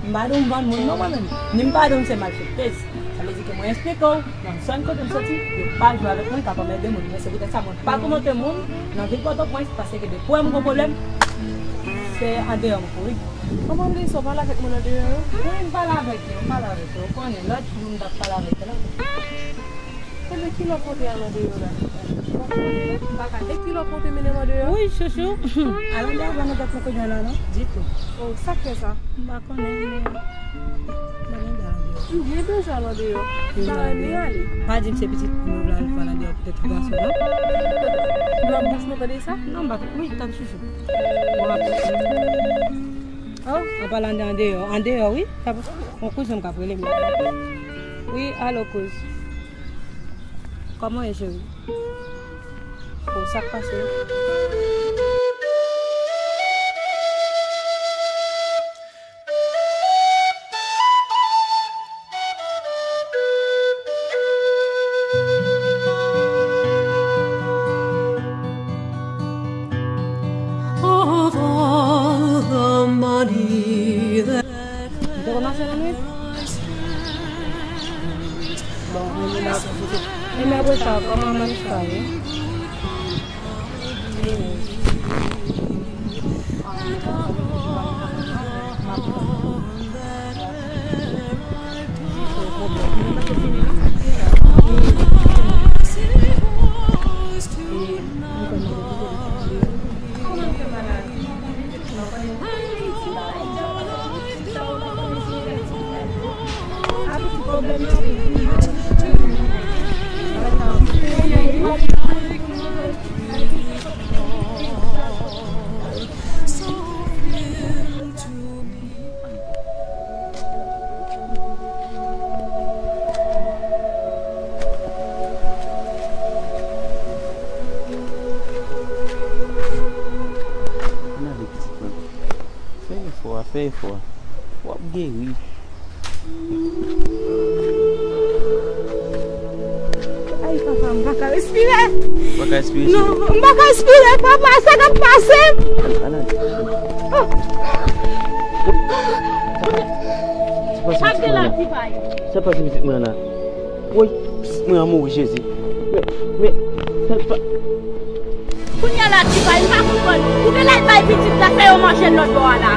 M pa di w m vann moun non mwen menm. Ni m pa di w m se malfektèz. Sa vle di ke mwen eksplike w, nan zòn kote m soti, yo pa jwe avèk moun k ap anmède moun. Men se poutèt sa mwen pa kòmante moun nan vil Pòtoprens, paske depi w wè m gon pwoblèm, se andeyò m kouri. Kòman m di sa w pale avèk moun andeyò yo? Wi, m pale avèk yo, m pale avèk yo. Ou konnen, lòt jou m t ap pale avèk yo la. Ebyen, ki lòt kote al andeyò la? M pa konnen, m pa ka. E ki lòt kote mennen m andeyò? Wi, chouchou. Al andeyò, pa nan tèt mwen kounye a la, non? Ditou. Oh, sa k fè sa? M pa konnen, men m pa gen dwa al andeyò. M byen bezwen al andeyò. M ta renmen ale. Pa di m se pitit moun yo vle al fè al andeyò poutèt yon gason, non. Nan bouch mwen tande sa? Non, m pa, wi, tann chouchou. Bon, apre. Oh, an palan de andeyò, andeyò, wi. Yon kouzen m k ap rele m la. Wi, alo, kouz. Kòman w ye, cheri? O, sa k pase? Of all the money that Ou te kòmanse nan nwit? Bon, mwen vin apre. E men apre sa, kòman Mariska ye? Ann ale, pitit mwen. Fè efò a, fè efò a. W ap geri. Ay, papa, m pa ka respire. Ou pa ka respire, cheri? Non, m pa ka respire, papa, sa k ap pase m? Al, al, al. Oh. Sa pase, pitit mwen la? Sa pase, pitit mwen la? Woy, pitit mwen an mouri, Jezi. Men, men, sa pa. Kounye a la, Ti Pay, m pa konprann. Ou genlè al bay pitit la, fè yo manje l lòt bò a la.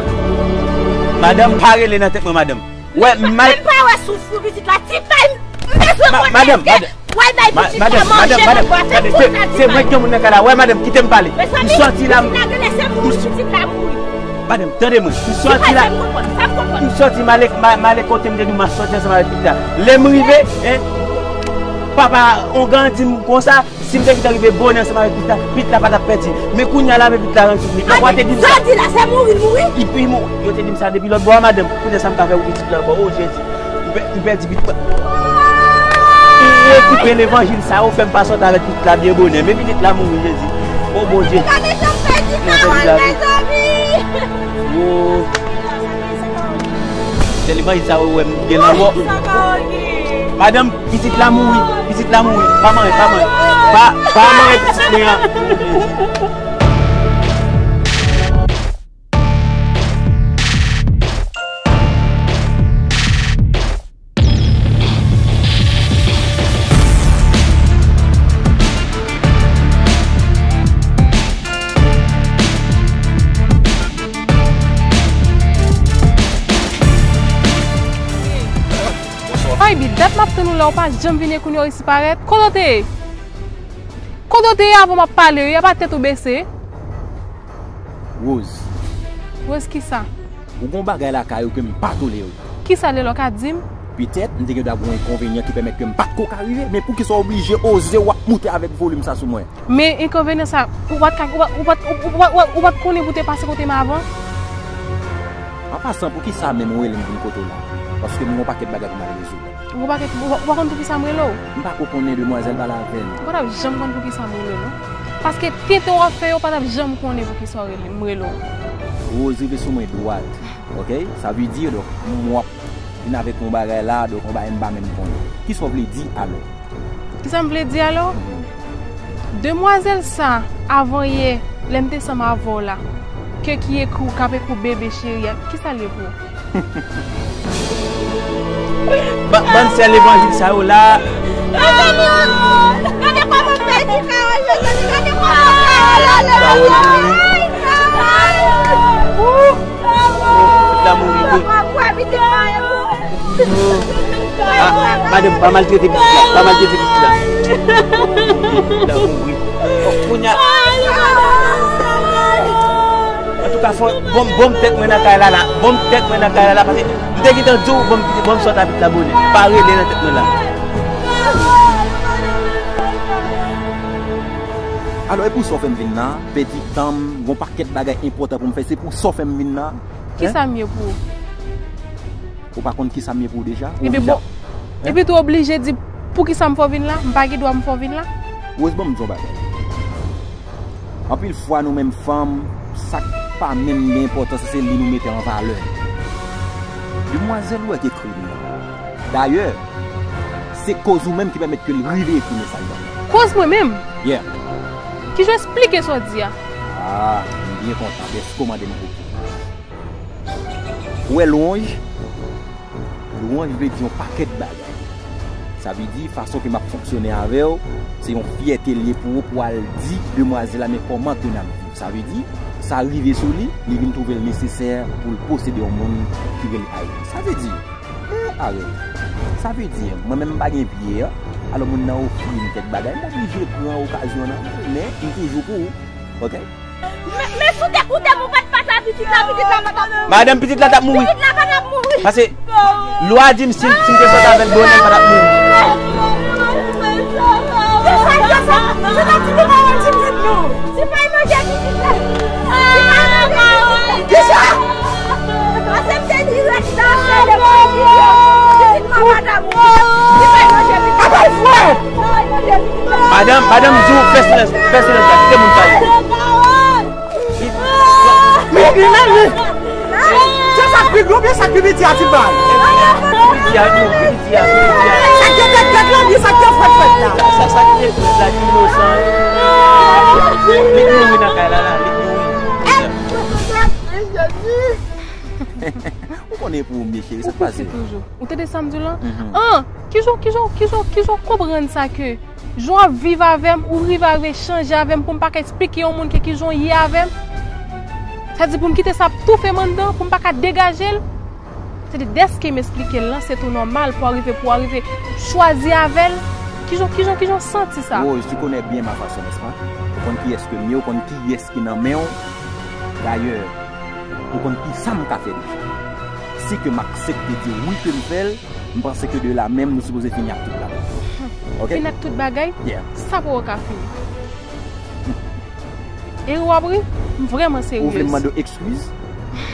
Madanm, pa rele nan tèt mwen, madanm. Wè, mal. Men m pa wè souf sou pitit la. Ti Pay, m bezwen konnen. Madanm, madanm. Wè bay pitit la manje, mwen bwate tout la di. Se mwen ki gen moun nan kay la. Wè madanm, kite m pale. M sòti la. Pitit la genlè se mouri, pitit la mouri. Madanm, tande mwen. M sòti la. M sòti m ale, m ale kote m te di m ap sòti ansanm avèk pitit la. Lè m rive, en, papa ongan di m konsa, si m te gentan rive bonè ansanm avèk pitit la, pitit la pa t ap pèdi. Men kounye a la, men pitit la rann sou li. Papa te di m sa. Sa di la, se mouri, mouri. Li mouri. Yo te di m sa depi lòt bò a, madanm. Kounye a sa m ka fè pou pitit la ankò? O Jezi. M pè-, m pèdi pitit la. Ou okipe levanjil sa, ou fè m pa sòti avèk pitit la byen bonè. Men pitit la mouri, Jezi. O Bondye. Gade jan m pèdi pawòl, mezanmi. Wo. Se levanjil sa, ou wè m gen lanmò. Madanm, pitit la mouri. Pitit la mouri. Pa manyen, pa manyen. Pa, pa manyen pitit mwen an. Ay, bi, dat m ap tann ou la, ou pa janm vin e kounye a w resi parèt. Kote w te ye? Kote w te ye avan m ap pale wi, apa tèt ou bese? Rose. Rose kisa? Ou gon bagay lakay ou ke m pa tolere. Kisa, Lelo, ka di m? Petèt, m te gen dwa gon enkonvenyan ki pèmèt ke m pa t ko ka rive, men poukisa w oblije oze w ap moute avèk volim sa sou mwen? Men enkonvenyan sa, ou pa t ka, ou pa, ou pa t, ou, ou, ou, ou, ou pa t konnen pou te pase kote m avan? An pasan, poukisa menm ou rele m vin kote w la? Paske m gon pakèt bagay pou m al rezoud. Ou pa, ou pa, ou pa konn poukisa m rele w? M pa ko konnen, demwazèl pale avè m. Ou pa t ap janm konn poukisa m rele w, non. Paske tenten w ap fè yo, ou pa t ap janm konnen poukisa w rele, m rele w. Rose, rive sou mwen dwat, oke? Sa vle di, donk, m w ap vin avèk yon bagay la, donk, yon bagay m pa menm konnen. Kisa w vle di, alò? Kisa m vle di, alò? Demwazèl sa, avan yè, lè m te sanm avè w la, ke ki ekri w, k ap ekri w bebe cheri a, kisa l ye pou ou? Ba-, bann sè levanjil sa yo la. Gade kòman m pèdi kawòl, mezanmi, gade kòman m pèdi kawòl. Ay, kawòl. Pitit la mouri wi. Ah, madanm, pa maltrete pitit la, pa maltrete pitit la. Pitit la mouri. Oh, kounye a. Antouka, fò, bon, bon tèt mwen nan kay la, la. Bon tèt mwen nan kay la, la, paske m te gentan di w, bon, bon sòt avèk la bonè. Pa rele nan tèt mwen la. Alò, e pou sa w fè m vin la, pèdi tan m, gon pakèt bagay enpòtan pou m fè, se pou sa w fè m vin la. Kisa m ye pou ou? Ou pa konn kisa m ye pou ou deja? Ou vin la. Epi tou oblije di poukisa m fè w vin la? M pa gen dwa m fè w vin la? Rose, ban m di w yon bagay. Anpil fwa nou menm fanm, sa k pa menm gen enpòtans se li nou mete an valè. Demwazèl ou wè k ekri m nan. Dayè, se koz ou menm ki pèmèt ke l rive ekri mesaj la. Koz mwen menm? Yeah. Kijan w esplike sa w di a? Ah, m byen kontan dèske w mande m pou ou. Ou wè lwanj? Lwanj vle di yon pakèt bagay. Sa vle di fason ke m ap fonksyone avè w, se yon fyète l ye pou ou pou w al di demwazèl la men kòman ke n ap viv. Sa vle di, sa rive sou li, li vin twouve l nesesè pou l posede yon moun ki rele Irène. Sa vle di, eh, Irène. Sa vle di, mwen menm m pa gen pye, alò moun nan ofri m kèk bagay, m oblije pran okazyon an, men m toujou pou ou, oke? Men, men si w te koute m, ou pa t pase a pitit la, pitit la pa t ap mouri. Madanm, pitit la t ap mouri. Pitit la pa t ap mouri. Paske lwa di m si, si m te sòti avè l bonè, l pa t ap mouri. Kisa, kisa? Se pa ti nou pa wè ti pitit nou. Ti pa manje pitit la. Ti pa manje pitit la. Kisa? Pase m te di rèd sa, se de pitit yo. Pitit mwen pa t ap mouri. Ti pa manje pitit la. Apèl frè! Madanm, madanm di w fè silans, fè silans la, kite moun pale. Men li menm li. Se sa k pi gwo oubyen sa k pi piti a ti bay? Piti a tou, pi piti a, pi piti a. Sa k gen tèt tèt la oubyen sa k gen fwèt fwèt la? Sa, sa, sa k gen fwèt la ki inosan. Li mouri nan kay la, la, li mouri. Ou konnen pou ou, mesye, sa k pase? Ou tande sa m di w lan? An, kijan, kijan, kijan, kijan w konprann sa ke jan w ap viv avè m, ou rive a rechanje avè m pou m pa ka esplike yon moun ke kijan w ye avè m? Sa di pou m kite sa ap toufe m anndan, pou m pa ka degaje l? Se di dèske m esplike l lan, se tou nòmal pou w rive, pou w rive chwazi avè l, Kijan, kijan, kijan w santi sa? Rose, tu connais bien ma façon, n'est-ce pas? Ou konn kiyès ke m ye, ou konn kiyès ki nan men w. Dayè, ou konn kisa m ka fè deja. Si ke m aksepte di wi ke m fè l, m panse ke de la menm nou sipoze fini ak tout bagay. Ok? Fini ak tout bagay? Yeah. Sa poko ka fini. E w ap ri? M vrèman seryez. Ou vle m mande w eskiz?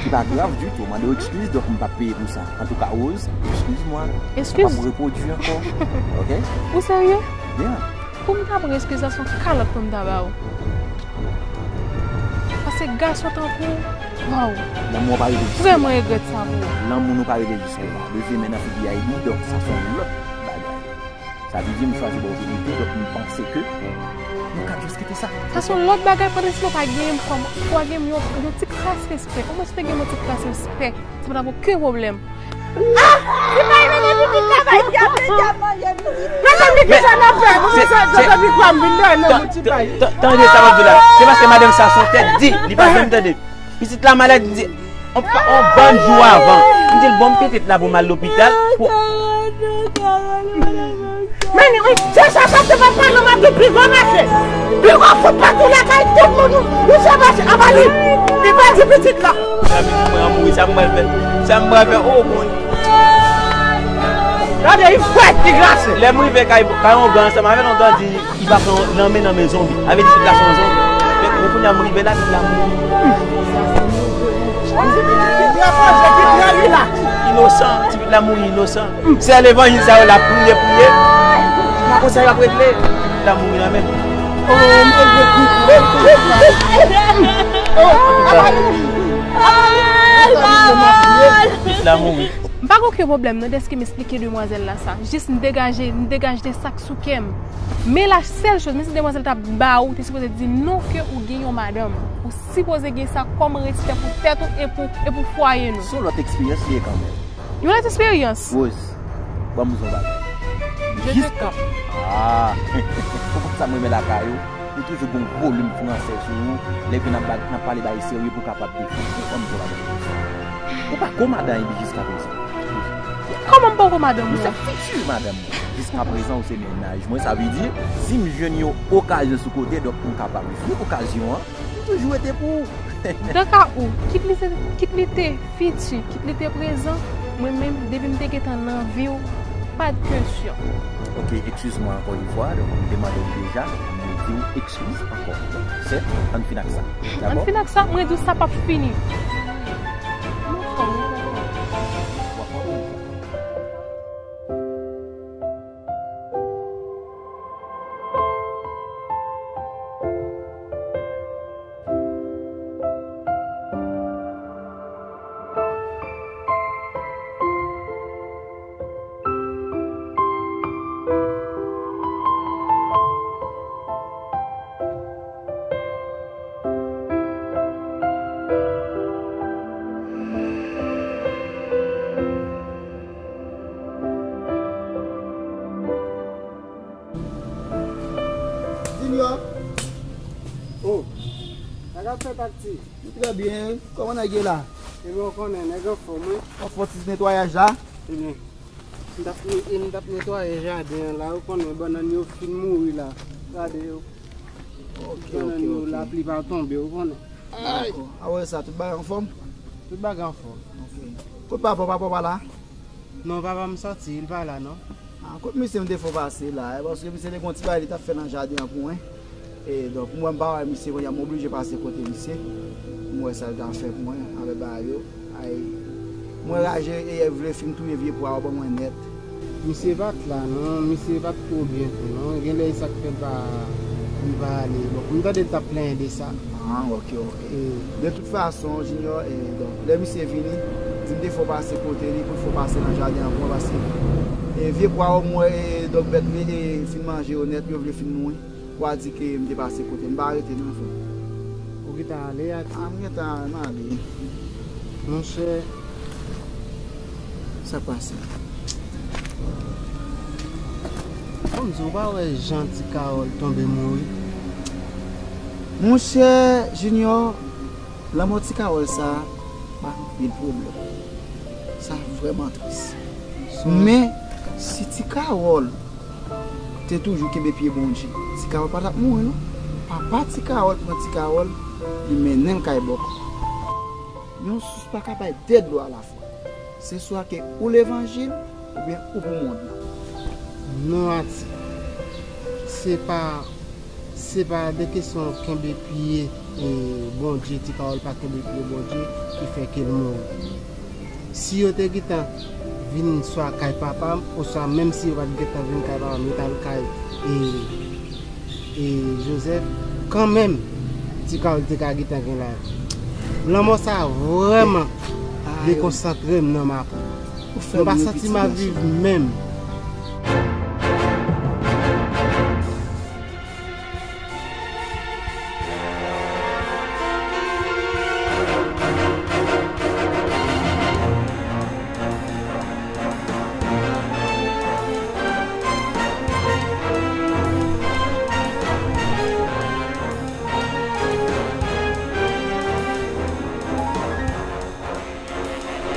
Ki pa grav ditou, mande w eskiz, donk m p ap peye pou sa. Antouka, Rose, excuse-moi. Eskiz? M p ap repwodui ankò. Ok? Ou serye? Yeah. Pou m ta pran eskiz la, se yon kalòt pou m ta ba w. Paske gason tankou w, waw. Lanmou an pa rele jis la. Vrèman regrèt sa pou ou. Lanmou nou pa rele jis la. Leve men nan figi a Eddie, donk sa se yon lòt bagay. Sa vle di m chwazi ba w verite, donk m panse ke nou ka just kite sa. Sa se yon lòt bagay, pandan si w pa gen m kòm, w pa gen m yon, yon ti kras respè. Kòman si w te gen m yon ti kras respè? Se pa t ap okenn pwoblèm. Ah! Ti pa vin pitit la bay dyab, le dyab manje pitit. Mezanmi, kisa n ap fè? Mwen se, se, se, sa vin nan yon ti bay. Tande sa m ap di w la. Se paske madanm sa se yon tèt di, li pa janm tande. Pitit la malad, li di, on pa, on bann jou avan. M di l, bon, m pete tla pou m al lopital. Pou Men wi, se sa, sa se pa pale, m ap di pi gwo mache. Pi gwo fout patou lakay tout moun, ou, ou fè mache, anba li. Li pèdi pitit la. Sa m pral mouri, sa m pral fè. Sa m pral fè, oh, bon. Gade, li fwèt, li glase. Lè m rive kay, kay yon gran ansanm avè l, yon gran di, li pa pran nan men, nan men zonbi. Avè di pitit la se yon zonbi. Men, men kounye a m rive la, pitit la mouri. Ti pitit ki trè poze, ki trè rilaks. Inosan, ti pitit la mouri inosan. Se levanjil sa yo la priye, priye. Pa konsa yo ap regle. La mouri nan men. La mouri. M pa gen okenn pwoblèm non dèske m esplike demwazèl la sa. Jis m degaje, m degaje de sa k sou kè m. Men la sèl choz, menm si demwazèl ta ba ou, te sipoze di non ke ou gen yon madanm. Ou sipoze gen sa kòm respè pou tèt ou e pou, e pou fwaye nou. Se yon lòt eksperyans li ye kanmenm. Yon lòt eksperyans. Rose, ban m di w yon bagay. Jiska, ah, ou konn sa m renmen lakay ou? Ou toujou gen yon volim fransè sou ou. Lè ke n ap ba-, n ap pale bagay serye pou w kapab defann ou. Ban m di w yon bagay. Ou pa ko madanm Eddie jiska prezan. Kòman m pa ko madanm ou? Ou se fiti madanm mwen. Jiska prezan, ou se mennaj mwen. Sa vle di, si m jwenn yon okazyon sou kote, donk m kapab jwi okazyon an. M toujou rete pou ou. Nan ka ou, kit li se, kit li te fiti, kit li te prezan, mwen menm, depi m te gentan nan vi w, pa t kesyon. Ok, excuse-moi encore une fois, donk m te mande w deja, m di w excuse ankò. Sèt, ann fin ak sa. Dakò? Ann fin ak sa, mwen di w sa p ap fini. Junior. Oh, sa k ap fèt ak ti? Nou trè byen. Kòman nèg ye la? Ebyen, ou konnen, nèg anfòm, wi. Anfòm, ti netwayaj la? Ebyen, m t ap ne-, m t ap netwaye jaden an la, ou konnen, bannann yo fin mouri la. Gade yo. Ok, ok, ok. Bannann yo, lapli pa tonbe, ou konnen. Ay! Dakò. A wè sa, tout bagay anfòm? Tout bagay anfòm. Ok. Kot papa w, papa w pa la? Non, papa m sòti, li pa la non. Ah, kot misye m te fè w pase la, eh, paske misye te gen yon ti bagay li t ap fè nan jaden an pou mwen. E donk, mwen m pa wè misye, kounye a m oblije pase kote misye. M wè sa l t ap fè pou mwen, avè bagay yo. Ay, mwen raje e vle fin touye vye pwa yo ban mwen nèt. Misye pa t la non, misye pa t twò byen tou non. Genlè e sa k fè l pa, li pa ale. Bon, m tande l t ap plenyen de sa. Ah, ok, ok. E de tout fason, Junior, e, donk, lè misye vini, di m te fè w pase kote li, pou l fè w pase nan jaden an pou mwen, paske, e, vye pwa yo m wè, e, donk, bèt li, e, fin manje yo nèt, yo vle fin mouri. W a di ke m te pase kote l, m pa rete non, frè. Ou gentan ale a, ti? Ah, m gentan ale, m ale. Monchè, sa k pase? Bon, m di w pa wè jan ti Kawòl tonbe mouri? Monchè Junior, lanmò ti Kawòl sa a ba m anpil pwoblèm. Sa vrèman tris. Men, si ti Kawòl Te toujou kenbe pye Bondye. Ti Kawòl pa t ap mouri non. Papa Ti Kawòl pran Ti Kawòl, li mennen l kay bòkò. Yon sous pa ka bay de dlo alafwa. Se swa ke ou levanjil, oubyen ou pou mond lan. Non, Ati. Se pa, se pa de kesyon kenbe pye, e, Bondye, Ti Kawòl pa kenbe pye Bondye, ki fè ke l mouri. Si yo te gentan vin swa kay papa m, oswa menm si yo pa t gentan vin kay papa m, yo t al kay, e, e Joseph, kanmenm, Ti Kawòl te ka gentan gen lavi. Lanmò sa a vrèman dekonsantre m nan Mapo. Mwen pa santi m ap viv menm.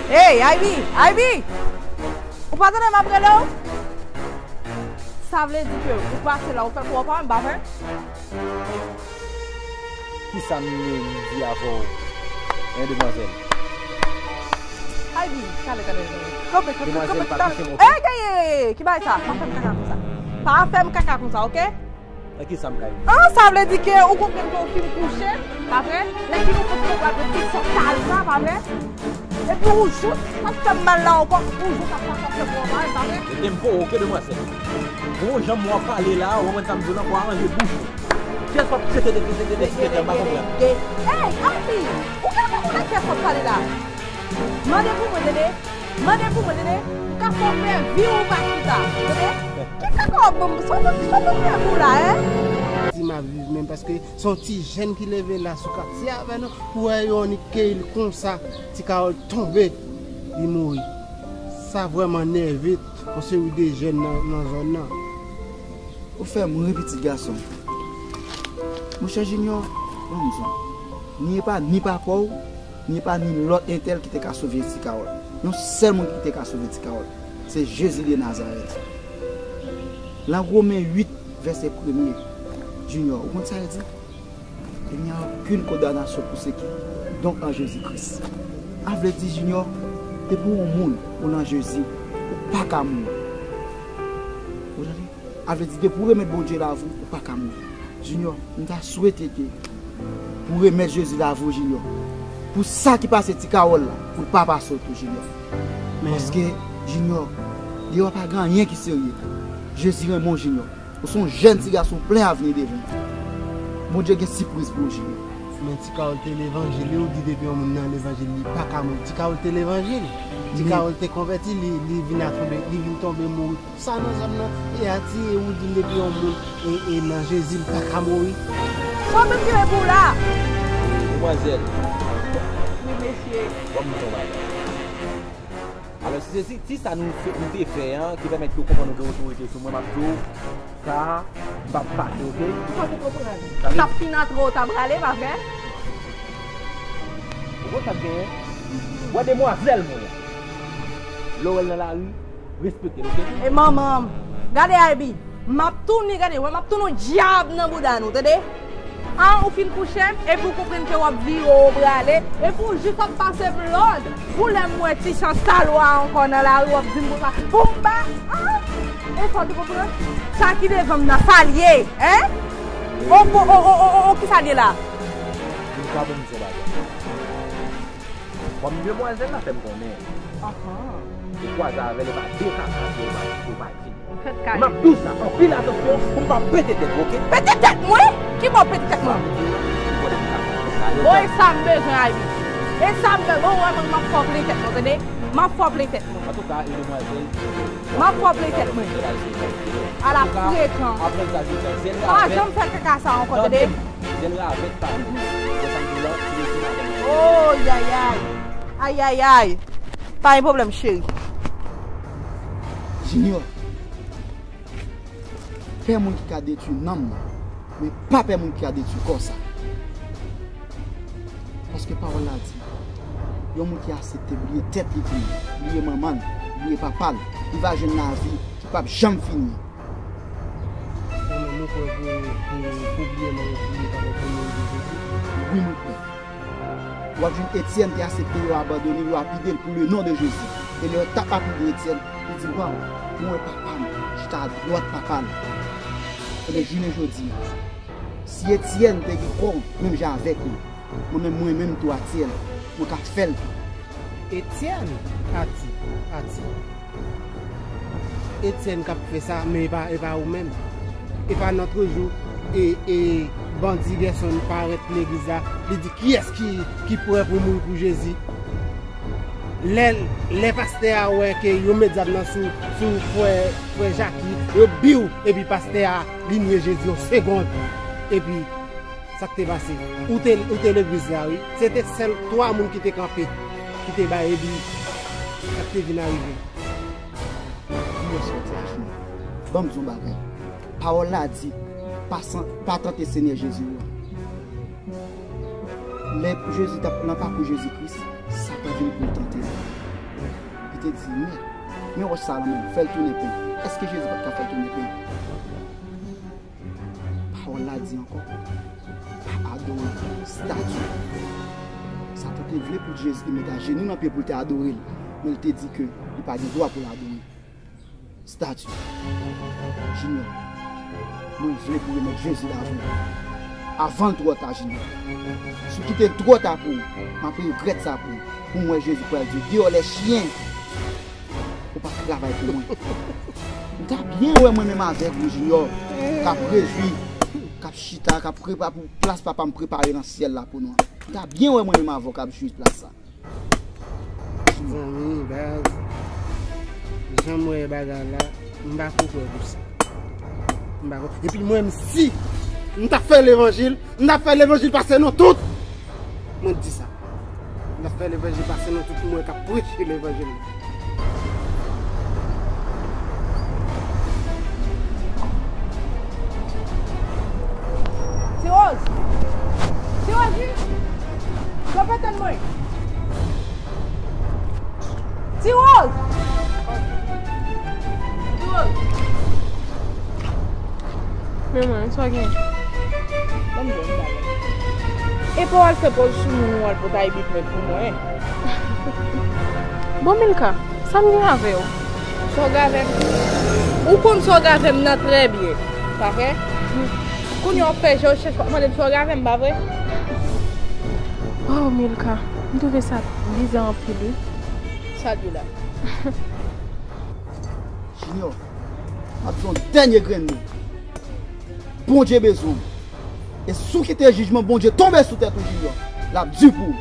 Ey, Ivy! Ivy! Ou pa tande m ap rele w? Sa vle di ke ou pase la, ou fè kou an pa menm, pa vre? Kisa m ye m di avè w, en, demwazèl? Ivy, tande, tande, tande. Kanpe, kanpe, kanpe, tande. Ey, ey, ey, ey, ki bagay sa? Pa fè m kaka konsa. Pa fè m kaka konsa, oke? Nan kisa m ka ede? Ah, sa vle di ke ou konprann ke ou fin kouche, pa vre? Lè fin ou konprann ou pral pran ti sòt sal sa, pa vre? Epi ou jous ap fè m mal la ankò, ou jous ap pase ap fè m mal, pa vre? Mete m po, oke, demwazèl. Bon, jan w ap pale la, ou konprann sa m di w lan, fò w aranje bouch ou. Kiyès w ap trete de, de, de, de ti tèt la, m pa konprann. Ey, Ivy, ou ka pa konnen kiyès w ap pale la? Mande pou mwen, tande. Mande pou mwen, tande. Ou ka fè w pèdi ou pa chita, tande. Ki kaka w ap ban m? Sa w ban m, sa w ban m lè pou la, en? Di m ap viv menm, paske se yon ti jèn ki leve la sou katye avè nou, pou wè yon nèg ke l konsa, Ti Kawòl tonbe, li mouri. Sa vrèman nève yon seri de jèn nan, nan zòn nan. Ou fè m ri, pitit gason. Monchè Junior, ban m di w, ni e pa ni papa w, ni e pa ni lòt entèl ki te ka sove Ti Kawòl. Yon sèl moun ki te ka sove Ti Kawòl, se Jezi de Nazarèt. Lan Women uit, vèsè premye, Junior, ou konn sa l di? Il n'y a aucune condamnation pour ceux qui donc en Jésus-Christ. A vle di, Junior, depi w yon moun, ou nan Jezi, ou pa ka mouri. Ou tande? A vle di, depi w remèt Bondye lavi w, ou pa ka mouri. Junior, m ta swete ke pou w remèt Jezi lavi w, Junior. Pou sa ki pase Ti Kawòl la, pou l pa pase w tou, Junior. Paske, Junior, deyò pa gen anyen ki serye. Jezi renmen w, Junior. Ou se yon jèn ti gason plen avni devan w. Bondye gen sipriz pou ou, Junior. Men Ti Kawòl te levanjil, wi, ou di depi yon moun nan levanjil, li pa ka mouri. Ti Kawòl te levanjil. Ti Kawòl te konvèti, li, li vin a tonbe, li vin tonbe mouri. Sa nan zòn nan, e atire ou di depi yon moun e, e nan Jezi, li pa ka mouri. Sa w menm ki lè pou w la? Demwazèl. Wi, mesye. Ban m di w yon bagay. Alò, si se si, si sa nou, nou te fè an, ki pèmèt ke w konprann ou gen otorite sou mwen, m ap di w, sa a, m p ap pase, oke? Ou pa te konprann. Sa vle... T ap fin antre w ta prale, pa vre? Ou konn sa k genyen? Wè demwazèl mwen an. Lè w wè l nan lari, respekte l, oke? E manman m. Gade Ivy. M ap tounen, gade, wè, m ap tounen yon dyab nan bouda nou, tande? A, ou fin kouche, epi ou konprann ke w ap vire, w prale, epi ou jis ap pase m lòd. Pou lè m wè ti chan salwa ankò nan lari, w ap di m konsa, pou m ba, a? E sa w te konprann? Sa ki devan m nan, sa l ye, en? O, o, o, kisa l ye la? Vin ka ban m di yon bagay. Kòm demwazèl la fè m konnen, ou kwaze avè l, e pa de kaka ke ou pa, ou pa di. M ap di w sa, anpil atansyon pou m pa pete tèt ou, oke? Pete tèt mwen? Ki bò pete tèt mwen? Bon, e sa m bezwen, Ivy. E sa m bezwen. Bon, wè, mwen, m ap fè w plen tèt mwen, tande? M ap fè w plen tèt mwen. Antouka, e demwazèl. M ap fè w plen tèt mwen. Ala frekan. Apre sa, se fè zen. Pa janm fè kaka sa ankò, tande? Zen ravèt pa vle. Wè sa m di w la, ti mesye madanm nan. Oh, yayay. Ayayay. Pa gen pwoblèm, cheri. Junior, pè moun ki ka detwi nanm nan, men pa pè moun ki ka detwi kò sa. Paske pawòl la di, yon moun ki aksepte bliye tèt li pou li, bliye manman l, bliye papa l, li va jwenn lavi ki p ap janm fini an. Pou, pou, pou bliye non, pou bliye pa pou moun de Jezi. Wi, mon frè. W ap jwenn Etyèn te aksepte yo abandone, yo lapide l pou le non de Jezi. E lè yo t ap lapide Etyèn, li di, "Waw, mwen wè papa m chita adwat papa l." Ebyen, jounen jodi a, si Etyèn te gen kò menm jan avèk nou, mwen menm, mwen menm tou, Atyèl, mwen ka fè l tou. Etyèn, pati, pati. Etyèn k ap fè sa, men e pa, e pa ou menm. E pa nòt jou, e, e bandi Gèson parèt legliz la, li di, "Kiyès ki, ki prè pou mouri pou Jezi?" Lè, lè pastè a wè ke yo met zam nan sou, sou frè, frè Jaki, yo biw, epi pastè a, li nye Jezi yon segonn. Epi, sa k te pase? Ou te, ou te legliz la, wi. Se te sèl twa moun ki te kanpe, ki te bay, epi sa k te vin arive. Ki lè sòti a jounen. Ban m di yon bagay. Pawòl la di, "Pa san-, pa tante Senyè Jezi w a." Lè Jezi t ap nan pakou Jezi Kris, Satan vin pou l tante l. Li te di, "Men, men wòch sa a nan men m, fè l tounen pen." Èske Jezi pa t ka fè l tounen pen? Pawòl la di ankò, "Pa adore estati." Satan te vle pou Jezi te met ajenou nan pye pou l te adore l, men l te di ke li pa gen dwa pou l adore estati. Junior, mwen vle pou remèt Jezi lavi w avan l twò ta, Junior. Si w kite l twò ta pou ou, m ap regrèt sa pou ou. Pou m wè Jezi pral di w, "Deyò lè chyen, ou pa t travay pou mwen." M ta byen wè mwen menm avèk ou, Junior, k ap rejwi, k ap chita, k ap prepare pou plas papa m prepare nan syèl la pou nou an. M ta byen wè mwen menm avè w k ap jwi plas sa. Zanmi, baz, jan m wè bagay la, m pa ko kwè pou sa. M pa ko. Epi mwen menm, si m ta fè levanjil, m ta fè levanjil pase nou tout. Mwen di sa. M ta fè levanjil pase nou tout, mwen k ap preche levanjil. Ti Rose! Ti Rose, wi! Kanpe tann mwen! Ti Rose! Ti Rose! Men mwen, sa gen? Ban m di w yon bagay. E pa w al fè pòz sou moun ou al pote Ibipmèt pou mwen. Bon, Milka, sa m gen avè w? Sa w gen avè m? Ou konn sa w gen avè m nan trè byen, pa vre? Kounye a w ap fè je w chèch, w ap mande m sa w gen avè m, pa vre? Oh, Milka, m twouve sa bizè anpil, wi. Sa l ye la? Junior, m ap di yon dènye grenn mo. Bondye bezwen w. E si w kite jijman Bondye tonbe sou tèt ou, Junior, l ap di pou ou.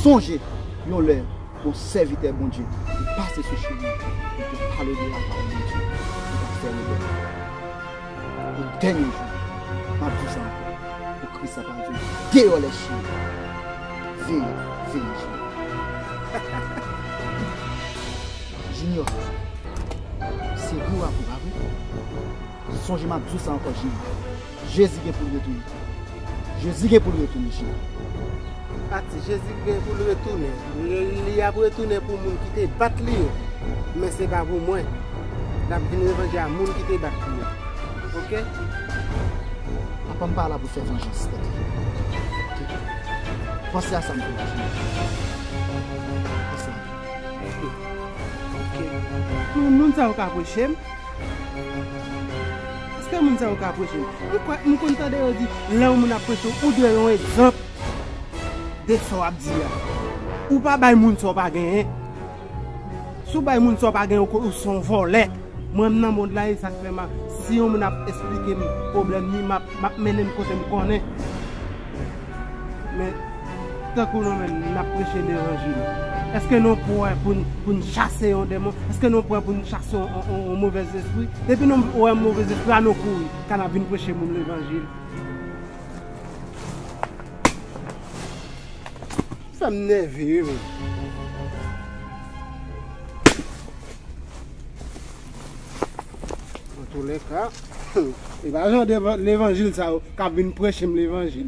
Sonje, yon lè, yon sèvitè Bondye te pase sou chemen, li te pale de lapawòl Bondye, li t ap fè rebèl. Yon dènye jou, m ap di w sa ankò, pou Kris la pa di w, "Deyò lè chyen." Veye, veye, Junior. Junior, se ri w ap ri, pa vre? Sonje m ap di w sa ankò, Junior. Jezi gen pou l retounen. Jezi gen pou l retounen, Junior. Pati, Jezi gen pou l retounen. Li, li ap retounen pou moun ki te bat li yo. Men se pa pou mwen. L ap vin revanje a moun ki te bat li yo. Oke? Papa m pa la pou fè vanjans tèt li. Oke? Panse a sa m te di. Panse a sa. Oke. Moun, moun sa yo ka preche m? Èske moun sa yo ka preche m? M kwè, m konn tande yo di, lè yon moun ap preche w, ou dwe yon egzanp de sa w ap di a. Ou pa bay moun sa w pa genyen. Si w bay moun sa w pa genyen, ou, ou se yon vòlè. Mwen, m nan mond la, e sa k fè m ap, si yon moun ap esplike m pwoblèm li, m ap, m ap mennen l kote m konnen. Men, tankou nou menm, n ap preche levanjil. Èske nou prè pou n, pou n chase yon demon? Èske nou prè pou n chase yon, yon, yon, yon movèz espri? Depi nou wè yon movèz espri, a nou kouri. Kan ap vin preche moun levanjil. Fè m nève, wi, men. Antoulèka, e pa jan de levanjil sa yo k ap vin preche m levanjil.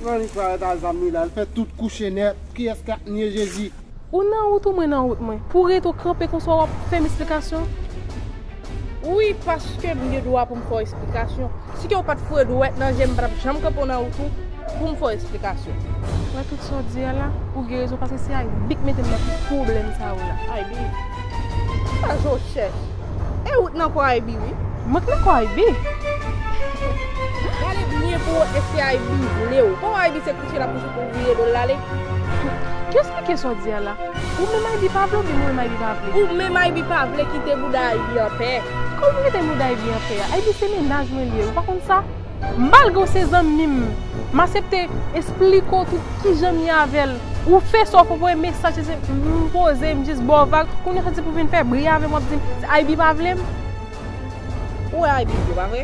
Levanjil sa yo ta zam li la, l fè tout kouche nèt. Kiyès k ap nye Jezi? Ou nan wout ou, mwen nan wout mwen. Pou w rete w kanpe konsa w ap fè m esplikasyon? Wi, paske m gen dwa pou m fè w esplikasyon. Si ke w pa t foure dwèt nan je m, m pa t ap janm kanpe w nan wout ou pou m fè w esplikasyon. Wè tout sa w di a la, ou gen rezon, paske se Ivy k mete m nan tout pwoblèm sa yo la. Ivy? Sa je w chèche? E ou t nan kò Ivy, wi. Mwen k nan kò Ivy? Gade byen pou w wè èske Ivy vle w. Kòman Ivy se kouche l ap kouche pou w vire do l l ale? Ki eksplike sa w di a la? Ou menm Ivy pa vle oubyen mwen menm Ivy pa vle? Ou menm Ivy pa vle kite bouda Ivy anpè. Kòman kite bouda Ivy anpè a? Ivy se mennaj mwen li ye, ou pa konn sa? Malgre w se zanmi m, m aksepte esplike w tout kijan m ye avè l. Ou fè sa w fè, w voye mesaj, se m poze, m jis ba w vag. Kounye a w soti pou vin fè bri avè m, w ap di m, Ivy pa vle m? Ou wè Ivy vle w, pa vre?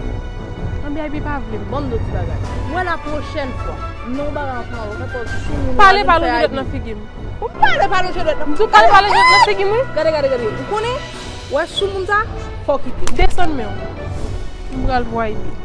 Anben, Ivy pa vle m. Bon, m di w ti bagay. Mwen, la pwochèn fwa, m nan yon bagay ansanm avè w, ou fè kòz sou moun. Pale pa lonje dwèt nan figi m. Ou pale pa lonje dwèt nan. M di w pale pa lonje dwèt nan figi m, wi. Gade, gade, gade. Ou konnen? Wè sou moun sa, fò w kite. Desann men w. M pral vwaye li.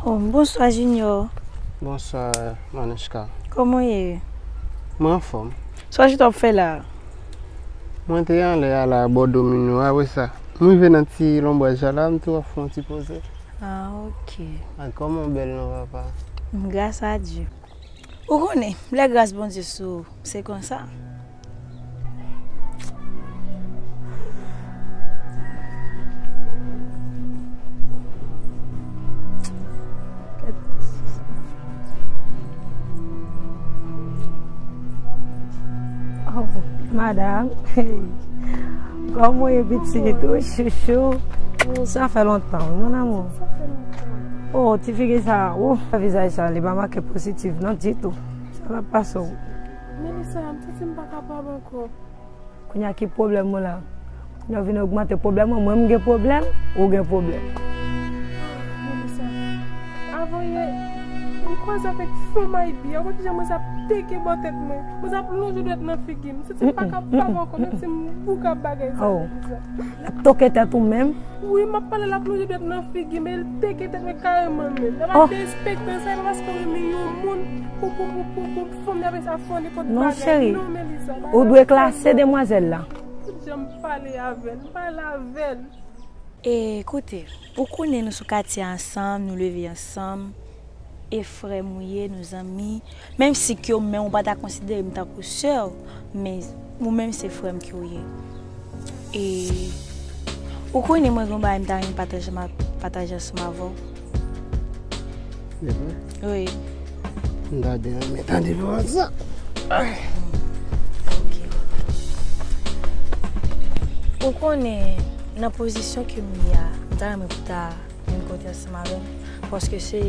Oh, bonswa, Junior. Bonswa, Manouchka. Kòman w ye? Mwen anfòm. Sa w chita ap fè la a? Mwen te anlè a la, bò domino. Apre sa, m rive nan ti lonbraj la, la, m tou ap fè yon ti poze. Ah, ok. Ah, kòman w bèl non, papa? Gras a Dye. Ou konnen, lè gras Bondye sou ou, se konsa. Oh, madam. Kòman w ye pitit ou, chouchou? Sa fè lontan, wi, mon amour. Oh, ti figi sa, oh, vizaj sa, li pa make pozitif non ditou. Sa l ap pase w? Melissa, m santi m pa kapab ankò. Kounye a ki pwoblèm ou la? Kounye a w vin ogmante pwoblèm mwen, mwen m gen pwoblèm, ou gen pwoblèm. Melissa, avan yè, m kwaze avèk fanm Ivy a, ou wè kijan mwen sa ap teke bò tèt mwen, mwen sa ap lonje dwèt nan figi m, m santi m pa kapab ankò, m santi m bouke ak bagay sa, Melissa. L ap toke tèt ou menm? Wi, m ap pale, l ap lonje dwèt nan figi m, e l teke tèt mwen kareman menm. L ap derespektan sa, e pa paske w renmen yon moun pou, pou, pou, pou, pou fanm, y ap fè sa fò nenpòt bagay. Non, cheri. Non, Melissa, ou dwe klase demwazèl la. Tout jan m pale avè l, m pale avè l. E, koute, ou konnen nou sou katye ansanm, nou leve ansanm. E frè m ou ye, nou zanmi. Menm si ke w menm ou pa ta konsidere m tankou sè w, men ou menm se frè m ke w ye. E ou konnen mwen gen yon bagay m ta renmen pataje, m ap pataje ansanm avè w. Se vre? Wi. M ta byen renmen tande pawòl sa. Ok. Ou konnen, nan pozisyon ke m ye a, m ta renmen pou ta vin kote ansanm avè m, paske se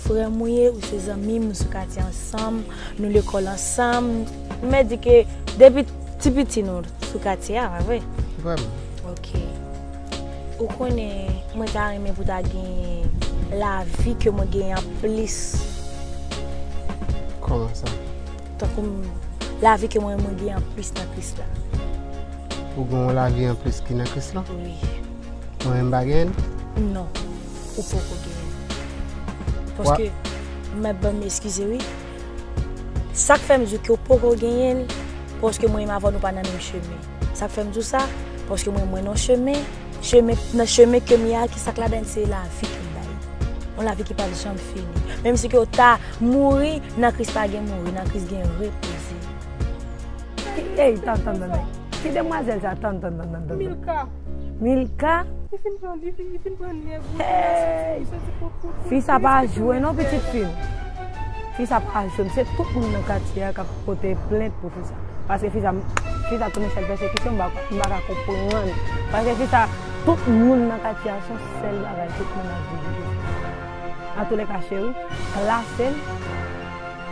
frè m ou ye, ou se zanmi m, nou sou katye ansanm, nou lekòl ansanm. M mèt di ke depi ti piti nou sou katye a, pa vre? Vrèman. Ok. Ou konnen, mwen ta renmen pou ta genyen lavi ke mwen genyen an plis. Kòman sa? Tankou m, lavi ke mwen, mwen genyen an plis nan Kris la. Ou gen yon lavi an plis ki nan Kris la? Wi. Mwen menm pa genyen l? Non, ou poko genyen l. Paske, mèt ban m eskize wi. Sa k fè m di w ke w poko genyen l, paske mwen menm avè w nou pa nan menm chemen. Sa k fè m di w sa, paske mwen, mwen nan yon chemen, Chemen, nan chemen ke m ye a, ki sa k ladan l, se lavi ke m bay. Yon lavi ki p ap janm fini. Menm si ke w ta mouri, nan Kris pa gen mouri, nan Kris gen repoze. Ki, ey, tann, tann, tann, tann. Ki demwazèl sa? Tann, tann, tann, tann, tann. Milka. Milka? Li fin pran, li fin, li fin pran nèg, wi. Hey! Fi sa pa jwe non, pitit fi m. Fi sa pa jwe. Se tout moun nan katye a k ap pote plent pou fi sa. Paske fi sa, fi sa tounen sèl pèsekisyon, m pa, m pa ka konprann. Paske fi sa, tout moun nan katye a, se yon sèl bagay, tout moun ap viv fi sa. Antoulèka, cheri, klase l,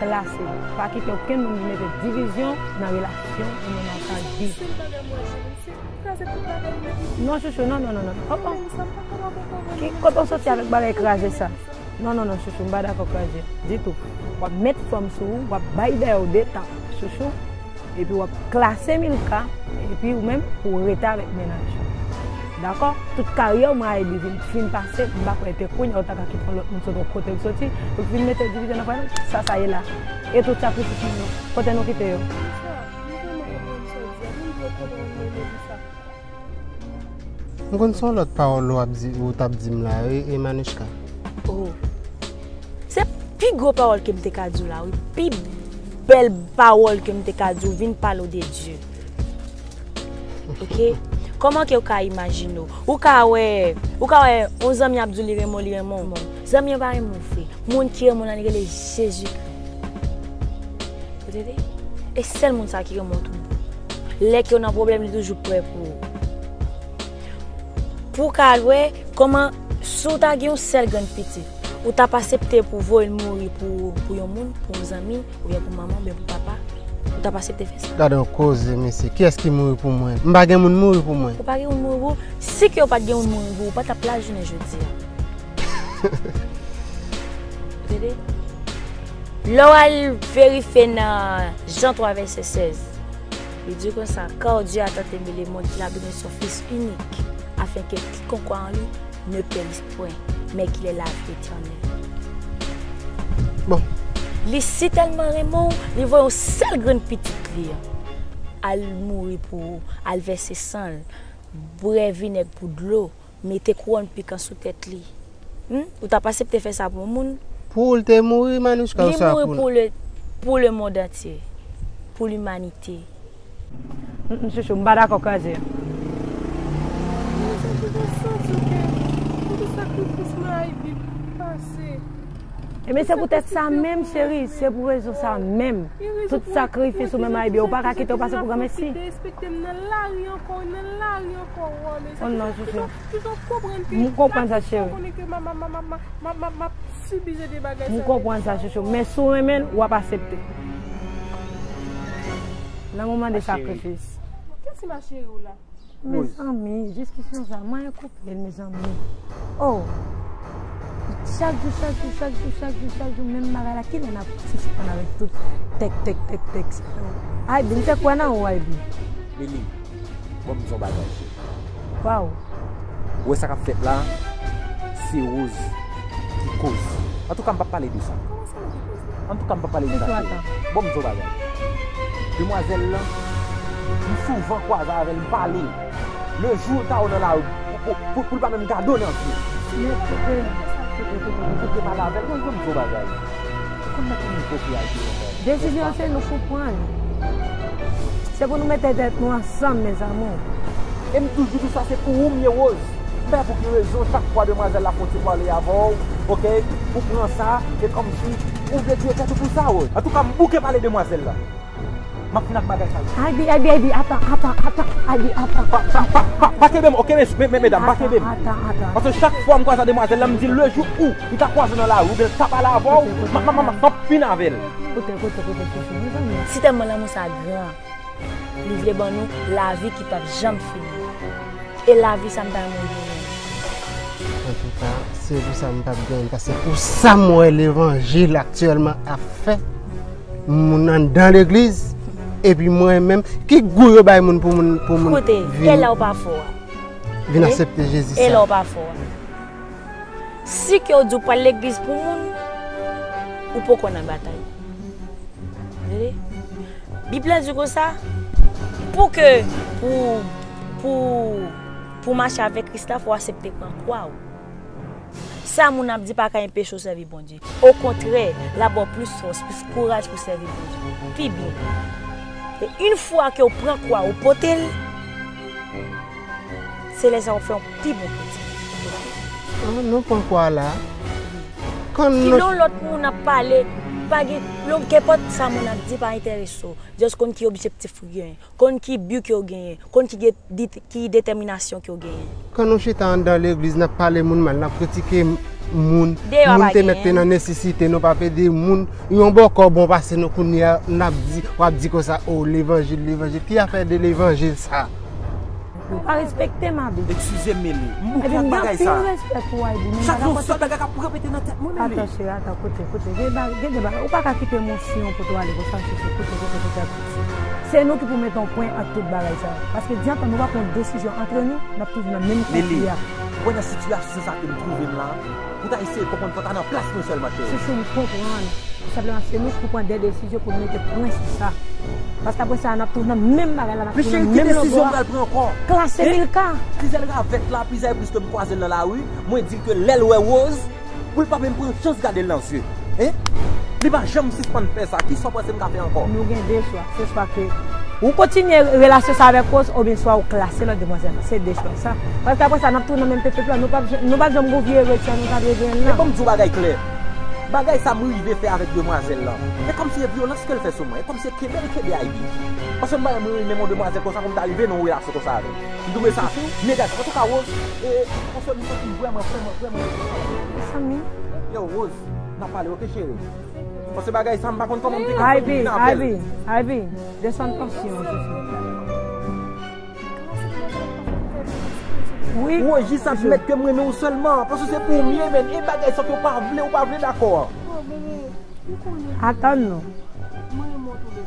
klase l. Pa kite okenn moun vin mete divizyon nan relasyon ou menm ak Albi. Non, chouchou, non, non, non, non. Oh, oh. Ki kote w soti avèk bagay kraze sa? Non, non, non, chouchou, m pa dakò kraze ditou. W ap met fòm sou ou, w ap bay dèyè w de tan, chouchou. Epi w ap klase Milka, epi ou menm, pou w rete avèk mennaj ou. Dakò? Tout karyè w, mwen, Albi, vin, fin pase, m pa kwè te kounye a ou ta ka kite yon lòt moun sot yon kote l soti, pou l vin mete divizyon nan fwaye nou. Sa, sa ye la. E tout sakrifis nou yo, kote nou kite yo? M konn se yon lòt pawòl ou ap di, ou t ap di m la, wi, e Manouchka. Oh. Se pi gwo pawòl ke m te ka di w la, wi. Pi bèl pawòl ke m te ka di w, vin pale w de Dye. Oke? Kòman ke w ka imajine w? Ou ka wè, ou ka wè, yon zanmi ap di w li renmen w, li renmen w. Zanmi an pa renmen w vre. Moun ki renmen w la, li rele Jezikri. Ou tande? E sèl moun sa ki renmen w tout bon. Lè ke w nan pwoblèm, li toujou prè pou ou. Pou w ka al wè kòman, si w ta gen yon sèl grenn pitit, ou t ap aksepte pou w voye l mouri pou, pou yon moun, pou yon zanmi, oubyen pou manman, oubyen pou papa? Ou t ap aksepte fè sa? Gade yon koze, mesye. Kiyès ki mouri pou mwen? M pa gen moun mouri pou mwen. Ou pa gen moun mouri pou ou? Si ke w pa t gen moun mouri pou ou, ou pa t ap la jounen jodi a. Tande? Lè w al verifye nan Jan twa vèsè sèz, li di konsa, Car Dieu a tant aimé le monde qu'il a donné son Fils unique, afin que quiconque croit en lui ne périsse point, mais qu'il ait la vie éternelle. Bon. Li sitèlman renmen w, li voye yon sèl grenn pitit li an al mouri pou ou, al vèse san l, bwè vinèg pou dlo, mete kouwòn pikan sou tèt li. Hmm? Ou t ap aksepte fè sa pou yon moun? Pou l te mouri, Manouchka, ou sa pou l? Li mouri pou le, pou le monde entier, pou limanite. Mm, mm, chouchou, m pa dakò kraze a. Mwen santi ke tout sakrifis mwen Albi pase. Ebyen, se poutèt sa menm, cheri, se pou rezon sa menm. Tout sakrifis ou menm Albi, ou pa ka kite yo pase pou granmesi. Respekte m nan lari ankò, nan lari ankò, wè, men sa. Oh non, chouchou. Toujou konprann ke m konprann sa, cheri. Konnen ke m ap, m ap, m ap, m ap, m ap, m ap sibi jan de bagay sa. M konprann sa, chouchou. Men si w renmen l, w ap aksepte. Nan moman de sakrifis. Kiyès ki ma chérie w la? Mezanmi, diskisyon sa, mwen koupe l, mezanmi. Oh! Chak jou, chak jou, chak jou, chak jou, chak jou, menm bagay la, kilè n ap sispann avèk tout tèk, tèk, tèk, tèk sa yo? Albi, m fè kwè nan ou, Albi. Lili, bon, m di yon bagay. Waw. Ou wè sa k ap fèt la, se Rose ki koz. Antouka, m p ap pale de sa. Antouka, m p ap pale de sa, cheri. Bon, m di w bagay. Demwazèl lan, m souvan kwaze avè l, m pale. Le jou ta ou nan lari, pou, pou, pou, pou l pa menm gade w nan zye. Ou te pale avè l, mwen, bon, m di w bagay. Ou konn nan ki nivo ki al di w bagay. Desizyon se nou pou pran l. Se pou nou mete tèt nou ansanm, mes amours. E m toujou di w sa, se pou ou m ye, Rose. M pa pou ki rezon chak fwa demwazèl la fè yon ti pale avè w, oke? Ou pran sa, e kòmsi ou vle touye tèt ou pou sa, Rose. Antouka, m bouke pale demwazèl la. M ap fin ak bagay sa yo. Albi, Albi, Albi, atan, atan, atan, Albi, atan. Pa, pa, pa, pa, pa kenbe m, oke, mes-, me-, me-, medam, pa kenbe m. Atan, atan, atan. Paske chak fwa m kwaze ak demwazèl la, m di l, le jou ou li ta kwaze w nan lari, oubyen l ta pale avè w, m ap, m ap, m ap, m ap fin avè l. Koute, koute, koute, koute, mezanmi. Si tèlman lanmou sa gran, li vle ban nou lavi ki p ap janm fini. E lavi sa m ta renmen w gen. Antouka, se pou sa m p ap gen, paske pou sa m wè levanjil aktyèlman ap fè, moun anndan legliz, epi mwen menm, ki gou yo bay moun pou moun, pou moun vin, e lè w pa fò a? Vin aksepte Jezi sa. E lè w pa fò a? Si ke w di w pral legliz pou moun, ou poko nan batay. Tande? Bib la di konsa, pou ke, pou, pou, Pou w mache avèk Kris la, fò w aksepte pran kwa w. Sa moun ap di pa ka enpeche w sèvi Bondye. Okontrè, l ap ba w plis fòs, plis kouraj pou w sèvi Bondye pi byen. E yon fwa ke w pran kwa w, ou pote l, se lè sa w ap fè yon pi bon kretyen. Ah, nou pran kwa la. Kan nou. Sinon, lòt moun ap pale, pa gen, non, kenpòt sa moun ap di pa enterese w. Just konn ki objektif ou genyen. Konn ki bi ke w genyen, konn ki, de, ki detèminasyon ke w genyen. Kan nou chita anndan legliz, n ap pale moun mal, n ap kritike moun, moun te mèt te nan nesesite, nou p ap ede moun, yon bòkò bon pase nou kounye a, n ap di, w ap di konsa, o, levanjil, levanjil, ki afè de levanjil sa? Ou pa respekte m, Abi. Eskize m, Meli. M bouke ak bagay sa. Epi m gen anpil respè pou w, Abi, men m pa ka kontinye. Chak jou yon sèl bagay k ap repete nan tèt mwen, Meli. Atan, cheri, atan, koute, koute. Gen de bagay, ou pa ka kite emosyon pote w ale konsa, cheri, koute, koute, koute. Se nou ki pou mete yon pwen ant tout bagay sa yo. Paske di antan nou pa pran desizyon antre nou, n ap toujou nan menm konfli a. Meli, ou wè nan sitiyasyon sa ke m twouve m la, pou ta eseye konprann fò ta nan plas mwen sèlman, cheri. Chouchou, m konprann. Senpleman, se nou ki pou pran de desizyon pou n mete pwen sou sa. Paske apre sa, n ap toujou nan menm bagay la, n ap toujou nan menm logo a. Men cheri, ki desizyon m pral pran ankò? Klase Milka. Plizyè ravèt la, plizyè epris ke m kwaze l nan lari, mwen di l ke lè l wè Rose, pou l pa menm pran chans gade l nan zye. Hein? Li pa janm sispann fè sa. Kisa w panse m ka fè ankò? Nou gen de chwa. Se swa ke ou kontinye relasyon sa avèk Rose, oubyen swa ou klase lòt demwazèl la. Se de chwa sa. Paske apre sa, n ap tounen nan menm pepep la. Nou p ap, nou p ap janm gen yon vye erè sa nou ta dwe genyen l la. Men ban m di w bagay klè. Bagay sa m rive fè avèk demwazèl lan, e kòmsi se vyolans ke l fè sou mwen. E kòmsi se kenbe l kenbe Ivy. Paske m pa janm renmen yon demwazèl konsa pou m ta rive nan yon relasyon konsa avè l. M twouve sa negatif. Antouka, Rose, e, paske m santi m vrèman, vrèman, vrèman. Mezanmi. Yo, Rose, n ap pale, oke, cheri? Paske bagay sa, m pa konn kòman m te ka fè pou vin avè l. Ivy, Ivy, desann tansyon an, silvouplè. Wi. Rose, jis admèt ke m renmen w sèlman, paske se pou w m ye, men e bagay sa ke w pa vle, ou pa vle dakò an. Atann nou.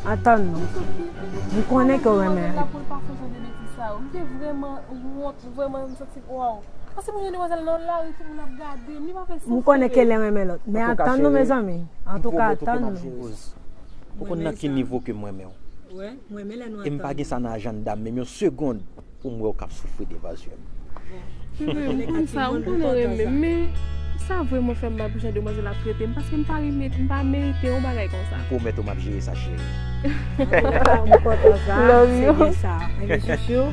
Atann nou. M konnen ke w renmen. Mwen te vrèman wont, vrèman, m santi, waw. Paske mwen jwenn demwazèl nan lari, tout moun ap gade m, li pa fè sans. M konnen ke l renmen lòt, men atann nou, mezanmi. Antouka, atann nou. Ou konn nan ki nivo ke m renmen w. E m pa gen sa nan ajanda m, menm yon segonn. Pou m wè w k ap soufri devan zye m. M konn sa, m konnen w renmen m, men sa vrèman fè m mal pou jan demwazèl la trete m, paske m pa remèt, m pa merite yon bagay konsa. M pwomèt ou m ap jere sa, cheri. Antouka, m kontan sa, se byen sa. Enben, chouchou,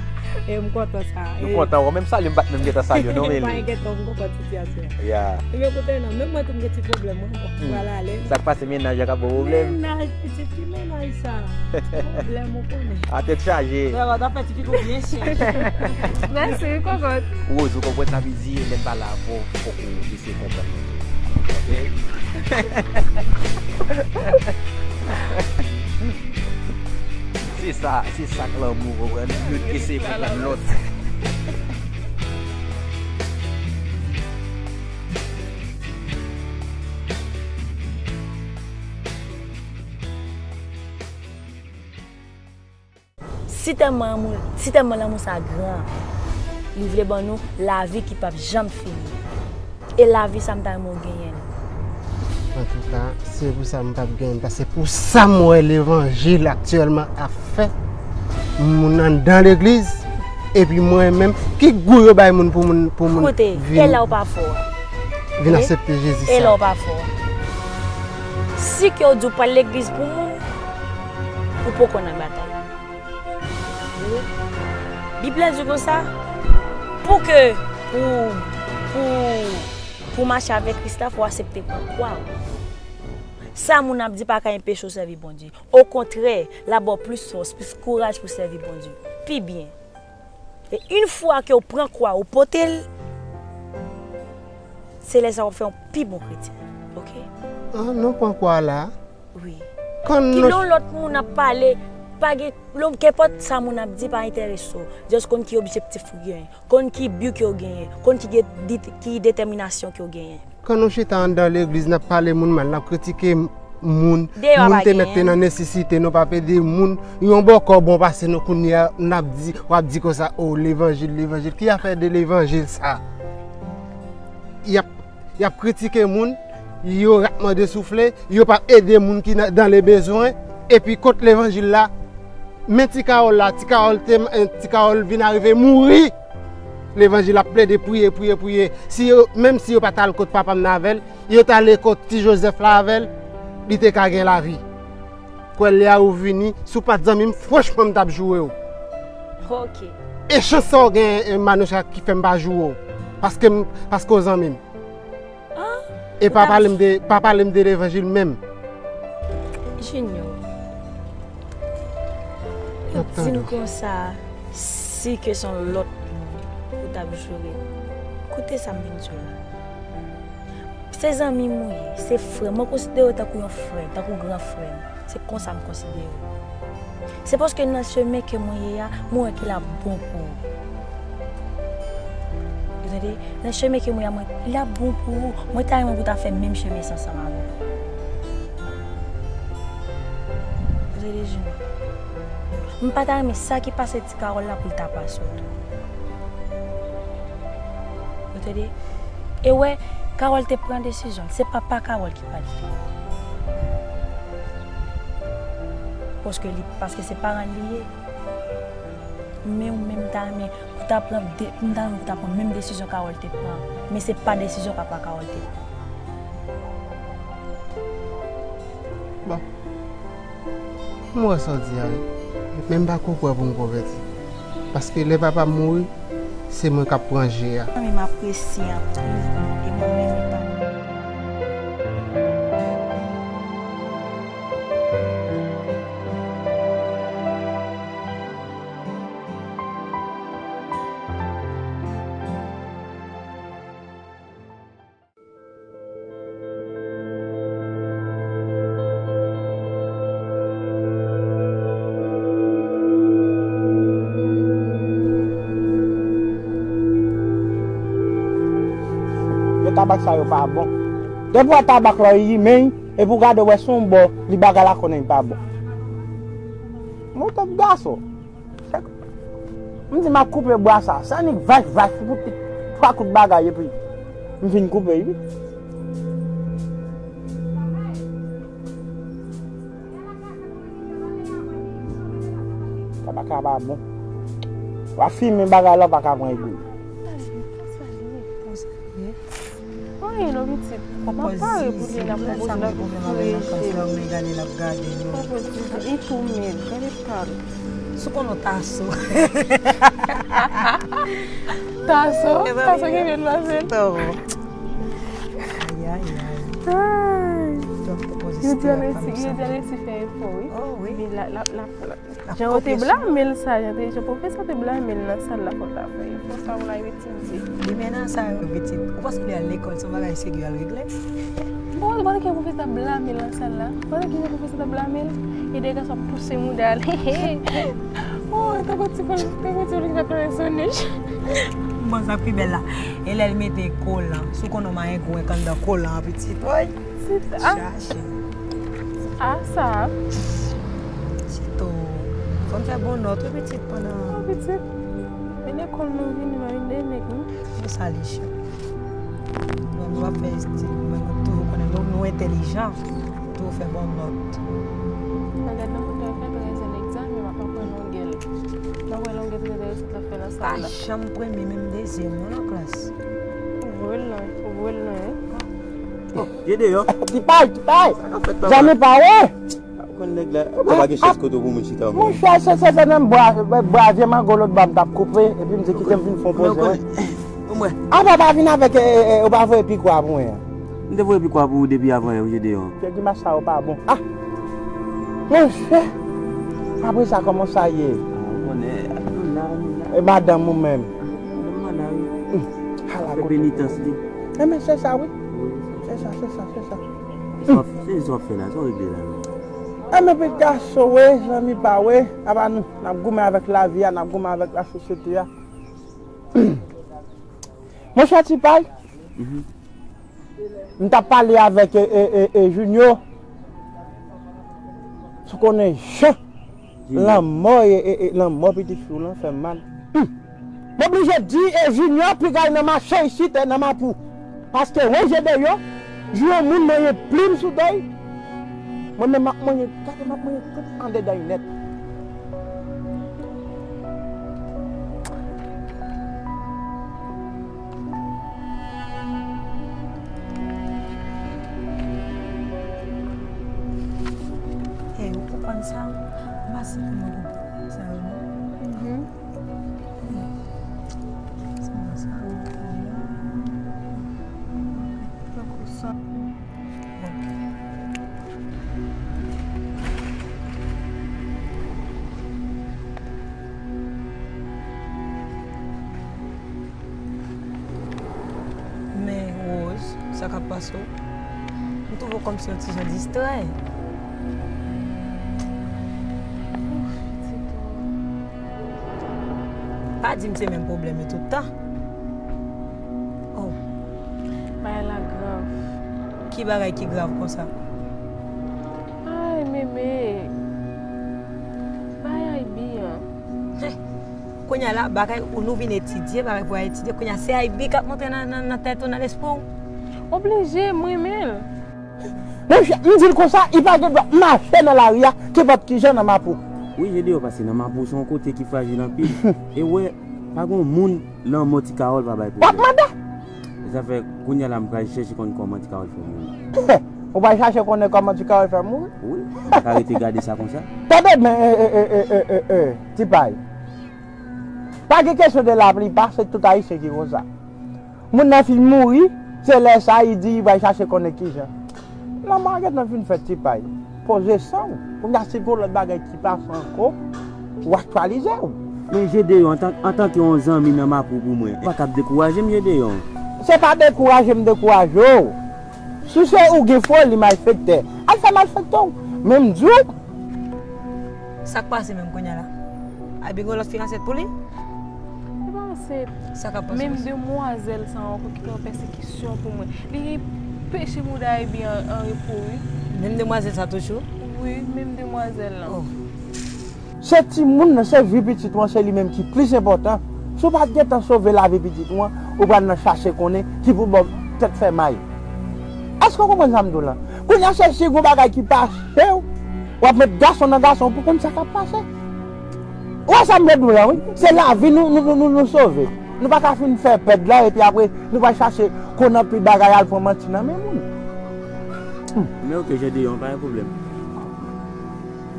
e m kontan sa. Nou kontan, ou menm salye m, m pa t menm gentan salye w, non, Meli. M pa gentan, m konprann sitiyasyon an. Ya. Ebyen, koute non, menm mwen tou m gen ti pwoblèm, mwen, bon, m pral ale. Sa k pase, mennaj la k ap ba w pwoblèm? Mennaj, pitit, ki mennaj sa? Pwoblèm, ou konnen. A tèt chaje. Frè, w ap fè ti fi tou byen chè. Mèsi, wi, kòkòt. Rose, ou konprann sa vle di, lè m pale avè w, fòk ou eseye konprann mwen. Ok? Se sa, se sa k lanmou, ou konprann? Youn eseye konprann lòt. Si tèlman lanmou, si tèlman lanmou sa gran, li vle ban nou lavi ki p ap janm fini. E lavi sa m ta renmen w genyen l. Antouka, se pou sa m p ap genyen l, paske pou sa m wè levanjil aktyèlman ap fè, moun anndan legliz, epi mwen menm, ki gou yo bay moun pou moun, pou moun vin, e lè w pa fò a? Vin aksepte Jezi sa. E lè w pa fò a? Si ke w di w pral legliz pou moun, ou poko nan batay. Bib la di konsa, pou ke, pou, pou, pou mache avèk Kris la, fò w aksepte pran kwa w. Sa moun ap di pa ka enpeche w sèvi Bondye. Okontrè, l ap ba w plis fòs, plis kouraj pou w sèvi Bondye pi byen. E yon fwa ke w pran kwa w, ou pote l, se lè sa w ap fè yon pi bon kretyen. Oke? Ah, nou pran kwa la. Wi. Ki lè yon lòt moun ap pale, pa gen, lè, kenpòt sa moun ap di pa enterese w. Just konn ki objektif ou genyen, konn ki bi ke w genyen, konn ki, ki detèminasyon ke w genyen. Kan nou chita anndan legliz, n ap pale moun mal, n ap kritike moun, moun te mèt te nan nesesite, nou p ap ede moun. Yon bòkò bon pase nou kounye a, n ap di, w ap di konsa, o, levanjil, levanjil. Ki afè de levanjil sa? Y ap, y ap kritike moun, yo rap mande soufle, yo p ap ede moun ki nan, dans le besoin. Epi kot levanjil la? Men ti Kawòl la, ti Kawòl te, ti Kawòl vin arive mouri. Levanjil ap plede priye, priye, priye. Si yo, menm si yo pa t al kot papa m nan avè l, yo t ale kot ti Jozèf la avè l, li te ka gen lavi. Kwè lè a ou vini, si w pa t zanmi m, franchman m t ap joure w. Ok. E chans sa w gen, eh, Manoucha, ki fè m pa joure w. Paske m, paske w zanmi m. Ah, e pa pale m de, pa pale m de levanjil menm. Junior, ou di m konsa, si ke se yon lòt moun ou t ap joure. Koute sa m vin di w la. Se zanmi m ou ye, se frè m. Mwen konsidere w tankou yon frè, tankou gran frè m. Se konsa m konsidere w. Se paske nan chemen ke mwen ye a, mwen wè ke l ap bon pou ou. Ou tande? Nan chemen ke mwen ye a, mwen, l ap bon pou ou. Mwen ta renmen pou w ta fè menm chemen sa ansanm avè m. Ou tande, Junior? M pa ta renmen sa ki pase ti Carole la pou l ta pase w tou. Ou tande? E wè, Carole te pran desizyon l. Se papa Carole ki pa t vle. Paske li, paske se paran l li ye. Men ou menm, m ta renmen pou ta pran de, m ta renmen pou ta pran menm desizyon Carole te pran. Men se pa desizyon papa Carole te pran. Bon. M wè sa w di a wi. Men m pa ko kwè pou m konvèti. Paske lè papa m mouri, se mwen k ap pran je a. Zanmi m apresye anpil. E mwen menm epa. Yo tabak sa yo pa bon. Depi w wè tabak la, w limen l, epi w gade w wè se yon bò, li bagay la konnen li pa bon. Mwen tèt gason. M di m ap koupe bwa sa, sa nik vach vach pou ti twa kout bagay epi m fin koupe wi. Tabak la pa bon. W ap fimen bagay la, w pa ka pran egou. Anyen non pitit. M ap pare pou li, n ap konpoze, n ap fouye je. Konpoze li, li tou mèg, gade kal. Sou konnen w taso. Taso? Taso ki vin pase l. Ayayay. Ay. Jodi a Lesi, jodi a Lesi fè efò wi. Oh wi. Epi l ap, l ap, l ap, l ap Jan yo te blame l sa, jan te, jan pwofesè te blame l nan sal la, fò l ta fè efò sa pou l al etidye. Li mennen sa yo pitit. Ou panse li al lekòl, se yon bagay serye al regle? Bon, ou pa tande kijan pwofesè ta blame l nan sal la? Ou pa tande kijan pwofesè ta blame l? E de gason ap pouse mouda l. Oh, tankou ti poul, tankou ti poul ki t ap plore sou nich. Bon, sa pi bèl la. E lè l mete kolan. Si w konnen w mayen grenk anndan kolan an pitit, woy. Pitit, ah. Chache. Ah, sa. Tito. Fò n fè bon nòt, wi, pitit, pandan. Oh, pitit. E lekòl nou vini, nou vin de nèg, non? Pou sa li chan. Bon, nou ap fè estil, men nou toujou konnen nou, nou entèlijan. Toujou fè bon nòt. Nan gad nan mouda fè trèz an egzamen, m ap aprann longè l. N ap wè longè trèz an resit l ap fè nan sal la. Pa janm premye, menm dezyèm, non, nan klas. Ou voye l lwen, ou voye l lwen, wi. Jede yo. Tipay, tipay. Sa k ap fèt, papa? Zanmi pa wè. Ou konn nèg la, ou pa gen chèz kote pou moun chita, monchè. Monchè, se, se, se nan bwa, bwa vye mango lòt bò a m t ap koupe, epi m di kite m vin fè yon poze, wi. Ou mwen. Apa pa vin avèk, e, e, e, ou pa voye pikwa pou mwen an? M te voye pikwa pou ou depi avan yè, ou jede yo. Kè grimas sa yo pa bon. Ah! Monchè! Apre sa, kòman sa ye? Ah, ou konnen, nou la, nou la. E madanm ou menm? Ah, nou la, wi. Hmm. Ala kote. Fè penitans li. Enben, se sa, wi. Wi. Se sa, se sa, se sa. Se sa w ap fè la, sa w regle la menm? Enben, pitit gason, wi, zanmi pa, wi. Apa nou, n ap goumen avèk lavi a, n ap goumen avèk lasosyete a. Monchè Tipay, mhm, m t ap pale avèk, e, e, e, e, Junior. Ou konnen jan lanmò, e, e, e, lanmò pitit fi w lan fè m mal. Hmm. M oblije di, e, Junior piga l nan mache isit, e, nan Mapou. Paske Roger Deyo, jou yon moun manje plim sou do l, mwen menm m ap manje, gade m ap manje tout andedan l nèt. Konn sa, m pa si pou mwen konprann sa yo non. Mhm. Sa, sa, tankou sa. Men, Rose, sa k ap pase w? M twouve w kòmsi yon ti jan distrè. Ouf, pitit ou. Pa di m se menm pwoblèm yo tout tan. Oh. Bagay la grav. Ki bagay ki grav konsa? Ay, Meme. Bagay I B an. Heh. Kounye a la, bagay ou nou vin etidye, bagay pou al etidye. Kounye a, se I B k ap monte nan, nan, nan tèt ou, nan lespri w. Oblije, m renmen l. Monchè, m di l konsa, li pa gen dwa mache nan lari a, kenpòt ki jan nan Mapou. Wi, Jedeyò, paske nan Mapou se yon kote ki frajil anpil. E wè, pa gen moun lanmò ti Kawòl pa bay pwoblèm. W ap mande? E sa fè, kounye a la, m pral chèche konn kòman ti Kawòl fè mouri. Ou pral chache konnen kòman ti Kawòl fè mouri? Wi, m pa ka rete gade sa konsa. Tande byen, e, e, e, ti pay. Pa gen kesyon de laplipa, se tout Ayisyen ki konsa. Moun nan fin mouri, se lè sa a li di li pral chache konnen kijan. Lanmò a gentan fin fèt, ti pay. Poze san w. Kounye a, si gon lòt bagay ki pase ankò, ou aktyalize w. Men Jedeyò, antan, antanke yon zanmi nan Mapou pou mwen, ou pa kab dekouraje m, Jedeyò. Se pa dekouraje m dekouraje w. Si se ou gen foli malfektè, al fè malfektè w. Men m di w. Sa k pase menm kounye a la? Abi gen lòt fiyansèt pou li? Li pa ansent. Sa k ap pase? Menm demwazèl sa ankò ki te yon pèsekisyon pou mwen. Li peche mouda Abi an, an repo, wi. Menm demwazèl sa toujou? Wi, menm demwazèl lan. Oh. Se timoun nan, se vi pitit ou an, se li menm ki plis enpòtan. Si w pa t gentan sove lavi pitit ou an, ou pral nan chache konnen ki pou ba w tèt fè may. Èske w konprann sa m di w lan? Kounye a, se si gon bagay ki pase w, w ap met gason nan gason pou konn sa k ap pase. Ou wè sa m vle di w lan, wi. Se lavi nou, nou, nou, nou, nou sove. Nou pa ka fin fè pèd la, epi apre, nou pral chache konnen pi bagay al pran manti nan men moun. Hmm. Men oke, Jedeyò, pa gen pwoblèm.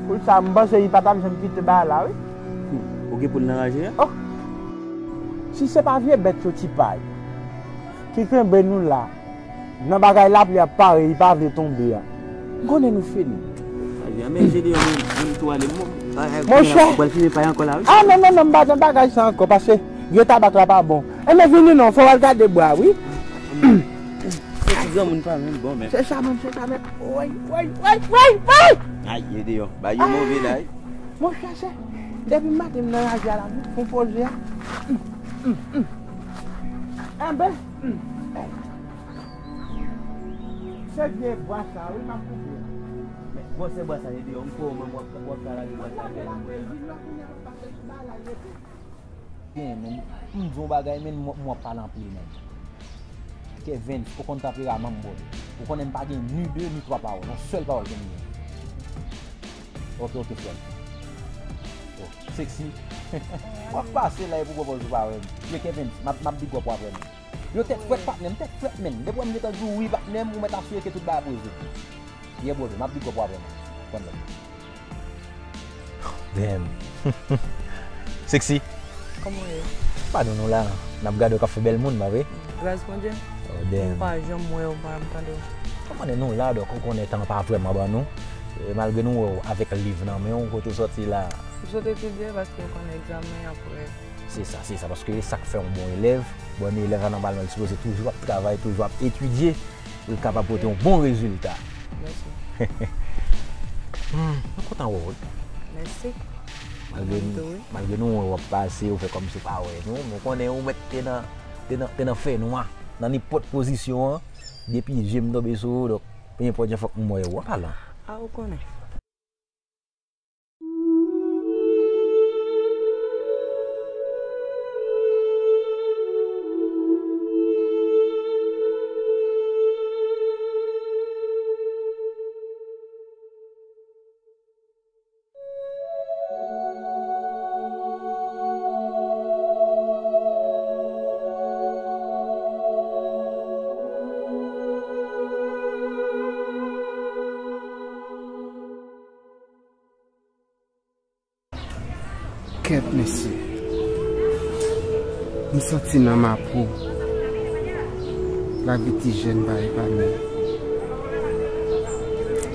Pou sa, m panse li pa t ap janm kite bagay la, wi. Hmm. Ou gen pou l nan raje a? Oh! Si se pa vye bèt yo ti pay ki kenbe nou la, nan bagay lapli ap pare, li pa vle tonbe a, m konnen nou fini. Sa byen, men Jedeyò, mwen, mwen tou ale, mwen, ay, ay, Monchè! Ou pral fimen pay ankò la, wi. Ah, non, non, non, m pa nan bagay sa ankò, paske vye tabak la pa bon. Enben, vini non, fò w al gade bwa, wi. Se ti granmoun pa menm bon, men. Se sa menm, se sa menm. Woy, woy, woy, woy, woy! Ay, Jedeyò, bay yo move la, wi. Monchè, se depi maten m nan raje a la, m fon poze a. Hum, hum, hum. Enben, hum. Se vye bwa sa, wi, m ap koupe a. Men, gwosè bwa sa, Jedeyò, m kwè w menm w ap, w ap ka lage bwa sa. Gen, men, m di w yon bagay, men, m, m ap pale anpil, men. Kevens, ou konn tanperaman m, bro. Ou konnen m pa gen ni de, ni twa pawòl. Yon sèl pawòl ke m gen. Ok, ok, frè m. Oh, Sexy. W ap pase la epi w pwopòz ou pa wè m. Yo, Kevens, m ap, m ap big up w apre, men. Yo, tèt frèt, patnè m, tèt frèt, men. Depi w wè m gentan di w wi, patnè m, ou mèt asire ke tout bagay poze. Yeah, brother, m ap big up w apre, men. Konn lè. Damn. Sexy. Kòman w ye? Pa nou, nou la. N ap gade w k ap fè bèl moun, pa vre? Gras Bondye. Oh, damn. M pa janm wè w, m pa janm tande w. Kòman nou la, donk, ou konnen tan pa vrèman ban nou. E malgre nou wè w avèk liv nan men w, kote w sòti la? M sot etidye paske w konnen egzamen apre. Se sa, se sa, paske e sa k fè yon bon elèv. Bon elèv la, nòmalman, li sipoze toujou ap travay, toujou ap etidye. Pou l kapab pote yon bon rezilta. Mèsi. Hmm, mwen kontan wè w, wi. Mèsi. Malgre, mwen tou, wi. Malgre nou wè w ap pase, ou fè kòmsi w pa wè nou, men w konnen ou mèt te nan, te nan, te nan fènwa, nan nenpòt pozisyon an, depi je m tonbe sou ou, donk, pe enpòt jan fòk m wè w, an palan. A, ou konnen. Kèt mesye, m santi nan ma po lavi ti jèn pa epanye.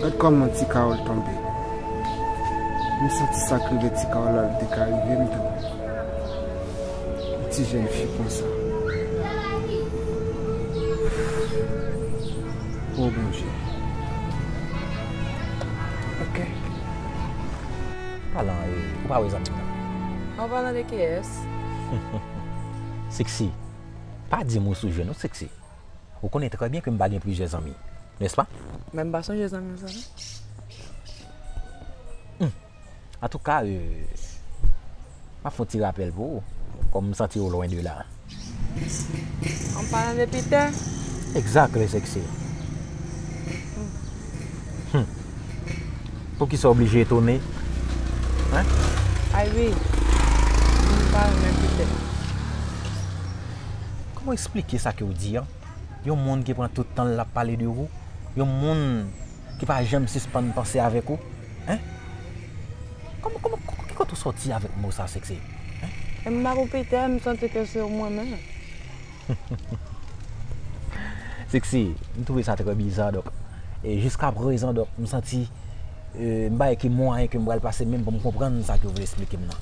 Gad kòman ti Kawòl tonbe. M santi sa k rive ti Kawòl la, li te ka rive m tou. Yon ti jèn fi konsa. O Bondye. Ok. Palan, e, ou pa wè zanmi m nan? An palan de kiyès? Sexy, pa di m ou sou jwenn ou, Sexy. Ou konnen trè byen ke m pa gen plizyè zanmi, nèspa? Men m pa sonje zanmi m sa, non. Antouka, e, m ap fè yon ti rapèl pou ou, kòm m santi ou lwen de la. An palan de Pitè? Exactly, Sexy. Hmm. Poukisa w oblije etone? Hein? Ivy, m pa renmen Pitè. Kòman w eksplike sa ke w di an? Yon moun ki pran tout tan l ap pale de ou? Yon moun ki pa janm sispann panse avèk ou? Hein? Kòman, kòman, ki kote w sòti avèk mo sa, Sexy? Hein? E m pa pou Pitè, m santi ke se ou mwen menm. Sexy, m twouve sa trè biza, donk, e jiska prezan, donk, m santi, e, m pa wè ki mwayen ke m pral pase menm pou m konprann sa ke w vle eksplike m nan.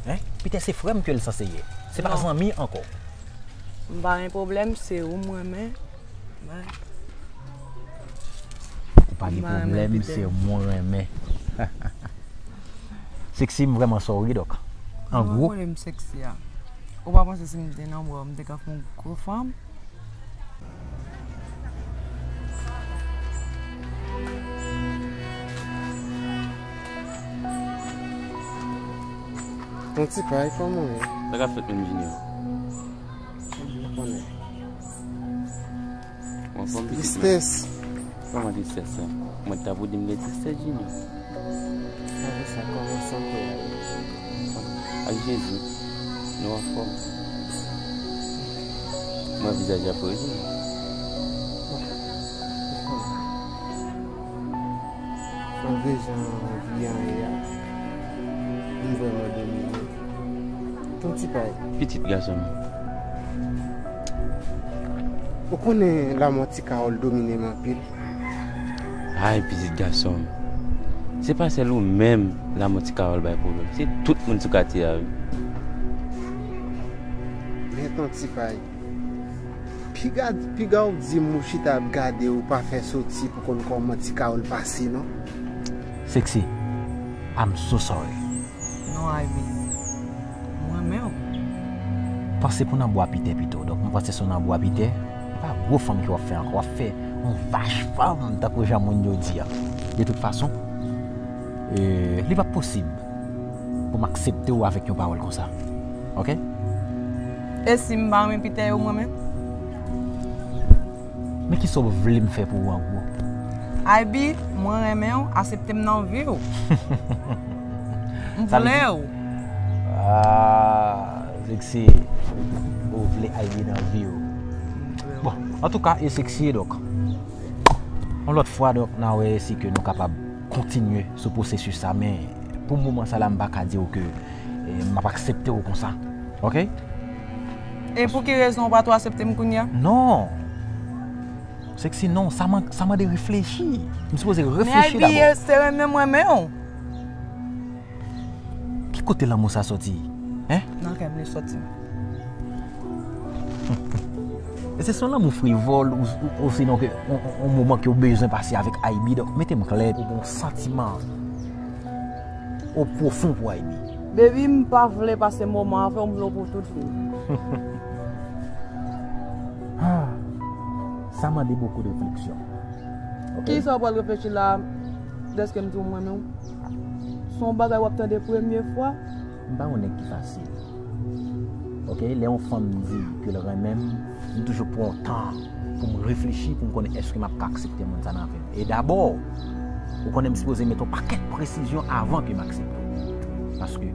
Hein? Pitè se frè m ke l sanse ye. Se pa zanmi ankò. M pa gen pwoblèm, se ou m renmen. Ou pa gen pwoblèm, se ou mwen renmen. Sexy, m vrèman sorry, donk. An gwo. Ou konnen m sexy a. Ou pa panse si m te nan bra w, m te ka fè yon gwo fanm? Ton Ti Pay, kòman w ye? Sa k ap fèt menm, Junior? Ou konnen. Ou anfòm, pitit mwen? Tristès. Kòman tristès sa? Mwen ta pou di m gen tristès, Junior. Lavi sa kòmanse ankò. Ak Jezi, nou anfòm. Mwen vizaj ap rele. Malgre jan vi an ye a, m vrèman domine. Ton Ti Pay. Pitit gason m. Ou konnen lanmò ti Kawòl domine m anpil. Ay, pitit gason m. Se pa sèl ou menm lanmò ti Kawòl bay pwoblèm. Se tout moun sou katye a, wi. Men Ton Ti Pay. Piga, piga w di m ou chita ap gade ou pa fè soti pou konn kòman ti Kawòl pase, non? Sexy, I'm so sorry. Non, Ivy. Mwen menm. Panse pou nan bwa Pitè pito. Donk, mwen panse se nan bwa Pitè. E pa gwo fanm ke w ap fè ankò. W ap fè yon vach fanm tankou jan moun yo di a. De tout fason, e, li p ap posib pou m aksepte w avèk yon pawòl konsa. Ok? E si m pa renmen Pitè yo mwen menm? Men kisa w vle m fè pou ou an gwo? Ivy, mwen renmen w, aksepte m nan vi w. M vle w. Ah, Sexy, ou vle Ivy nan vi w. Bon, antouka, e Sexy, donk. Yon lòt fwa, donk, n a wè si ke nou kapab kontinye sou pwosesis sa, men pou moman sa la, m pa ka di w ke, e, m ap aksepte w konsa. Ok? E pou ki rezon ou pa tou aksepte m kounye a? Non. Sexy, non, sa man-, sa mande reflechi. M sipoze reflechi dabò. Men Ivy, se renmen mwen menm. Ki kote lanmou sa soti? Hein? Nan kè m li soti. E se son lanmou frivòl ou, ou, ou sinon ke on, on, on moman ke ou bezwen pase avèk Ivy, donk mete m klè, ou gen yon santiman o pwofon pou Ivy. Baby, m pa vle pase moman avè w, m vle w pou tout vi m. Ah, sa mande bokou de refleksyon. Ok? Kisa w pral reflechi la, dèske m di w mwen menm? Se yon bagay w ap tande premye fwa? M pa yon nèg ki fasil. Ok, lè yon fanm di ke l renmen m, m toujou pran yon tan pou m reflechi, pou m konnen èske m ap ka aksepte moun sa nan vi m. E dabò, ou konnen m sipoze mete yon pakèt presizyon avan ke m aksepte w. Paske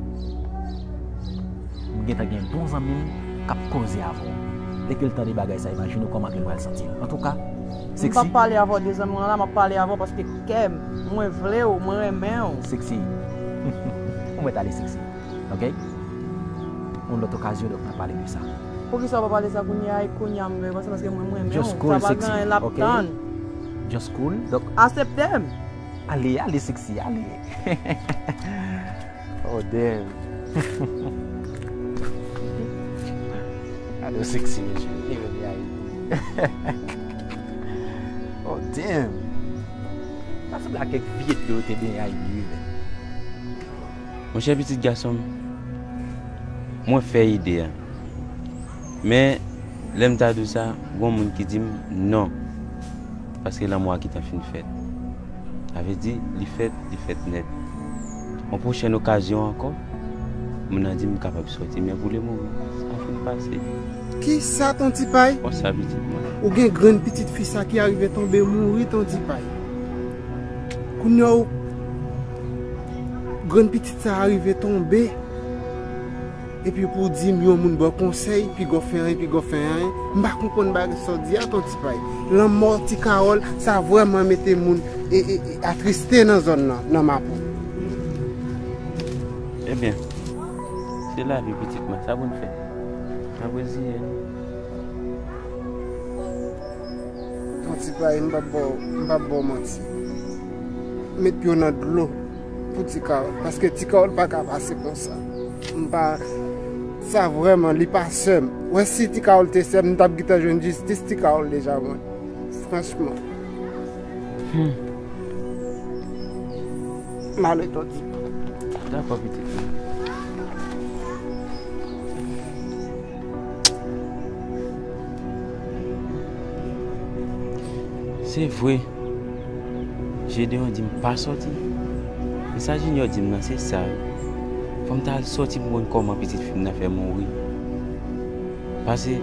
m gentan gen bon zanmi m k ap koze avè w. Lè ke l tande bagay sa, imajine w kòman ke l pral santi l. Antouka, m p ap pale avè w de zanmi w la, m ap pale avè w paske kè m, mwen vle w, mwen renmen w. Sexy. Ou mèt ale, Sexy. Ok? Yon lòt okazyon, donk, n a pale de sa. Poukisa w pa pale sa kounye a, e kounye a m vle panse, paske mwen, mwen renmen w. Just cool, Sa pa sexy. Gen anyen l ap Ok? Tann. Just cool. Donk, Aksepte m. Ale, ale, sexy, ale. Oh, damn. Ale, sexy, mesye. Li menm li ale. Oh, damn. Sa sanble ak kèk vye dlo te benyen a wi, men. Monchè, pitit gason m, mwen fè ide a. Men, lè m ta di w sa, gon moun ki di m non. Paske lanmou a gentan fin fèt. Sa vle di, li fèt, li fèt nèt. Yon pwochèn okazyon ankò, moun nan di m kapab sòti. Men pou lemoman, sa fin pase. Kisa, Ton Tipay? Konsa, pitit mwen. Ou gen grenn pitit fi sa ki arive tonbe mouri, Ton Tipay. Kounye a, ou grenn pitit sa arive tonbe. Epi pou w di m yon moun ba w konsèy, piga w fè anyen, piga w fè anyen. M pa konprann bagay sa w di a, Ton Tipay. Lanmò Ti Kawòl, sa vrèman mete moun e, e, e, atriste nan zòn nan, nan Mapou. Ebyen, se lavi, pitit mwen. Sa pou n fè? N ap reziye n. Ton Tipay, m p ap ba w, m p ap ba w manti. Met pye w nan dlo pou Ti Kawòl, paske Ti Kawòl pa ka pase konsa. M pa, sa vrèman, li pa sè m. Wè, si Ti Kawòl te sè m, m t ap gentan jwenn jistis Ti Kawòl deja, mwen. Franchman. M ale, Ton Tipay. Dakò, pitit mwen. Se vre, Jedeon di m pa sòti. Men sa Junior di m nan, se sa wi. Fò m ta al sòti pou m konn kòman pitit fi m nan fè mouri. Paske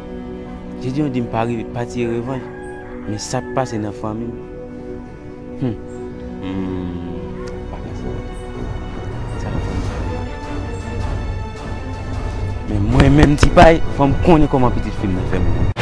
Jedeon di m pa ri- pa tire revanj. Men sa k pase nan fanmi m. Hmm. Hmm. Pa ka se vre. Sa nan fanmi m. Men mwen menm, Tipay, fò m konnen kòman pitit fi m nan fè mouri.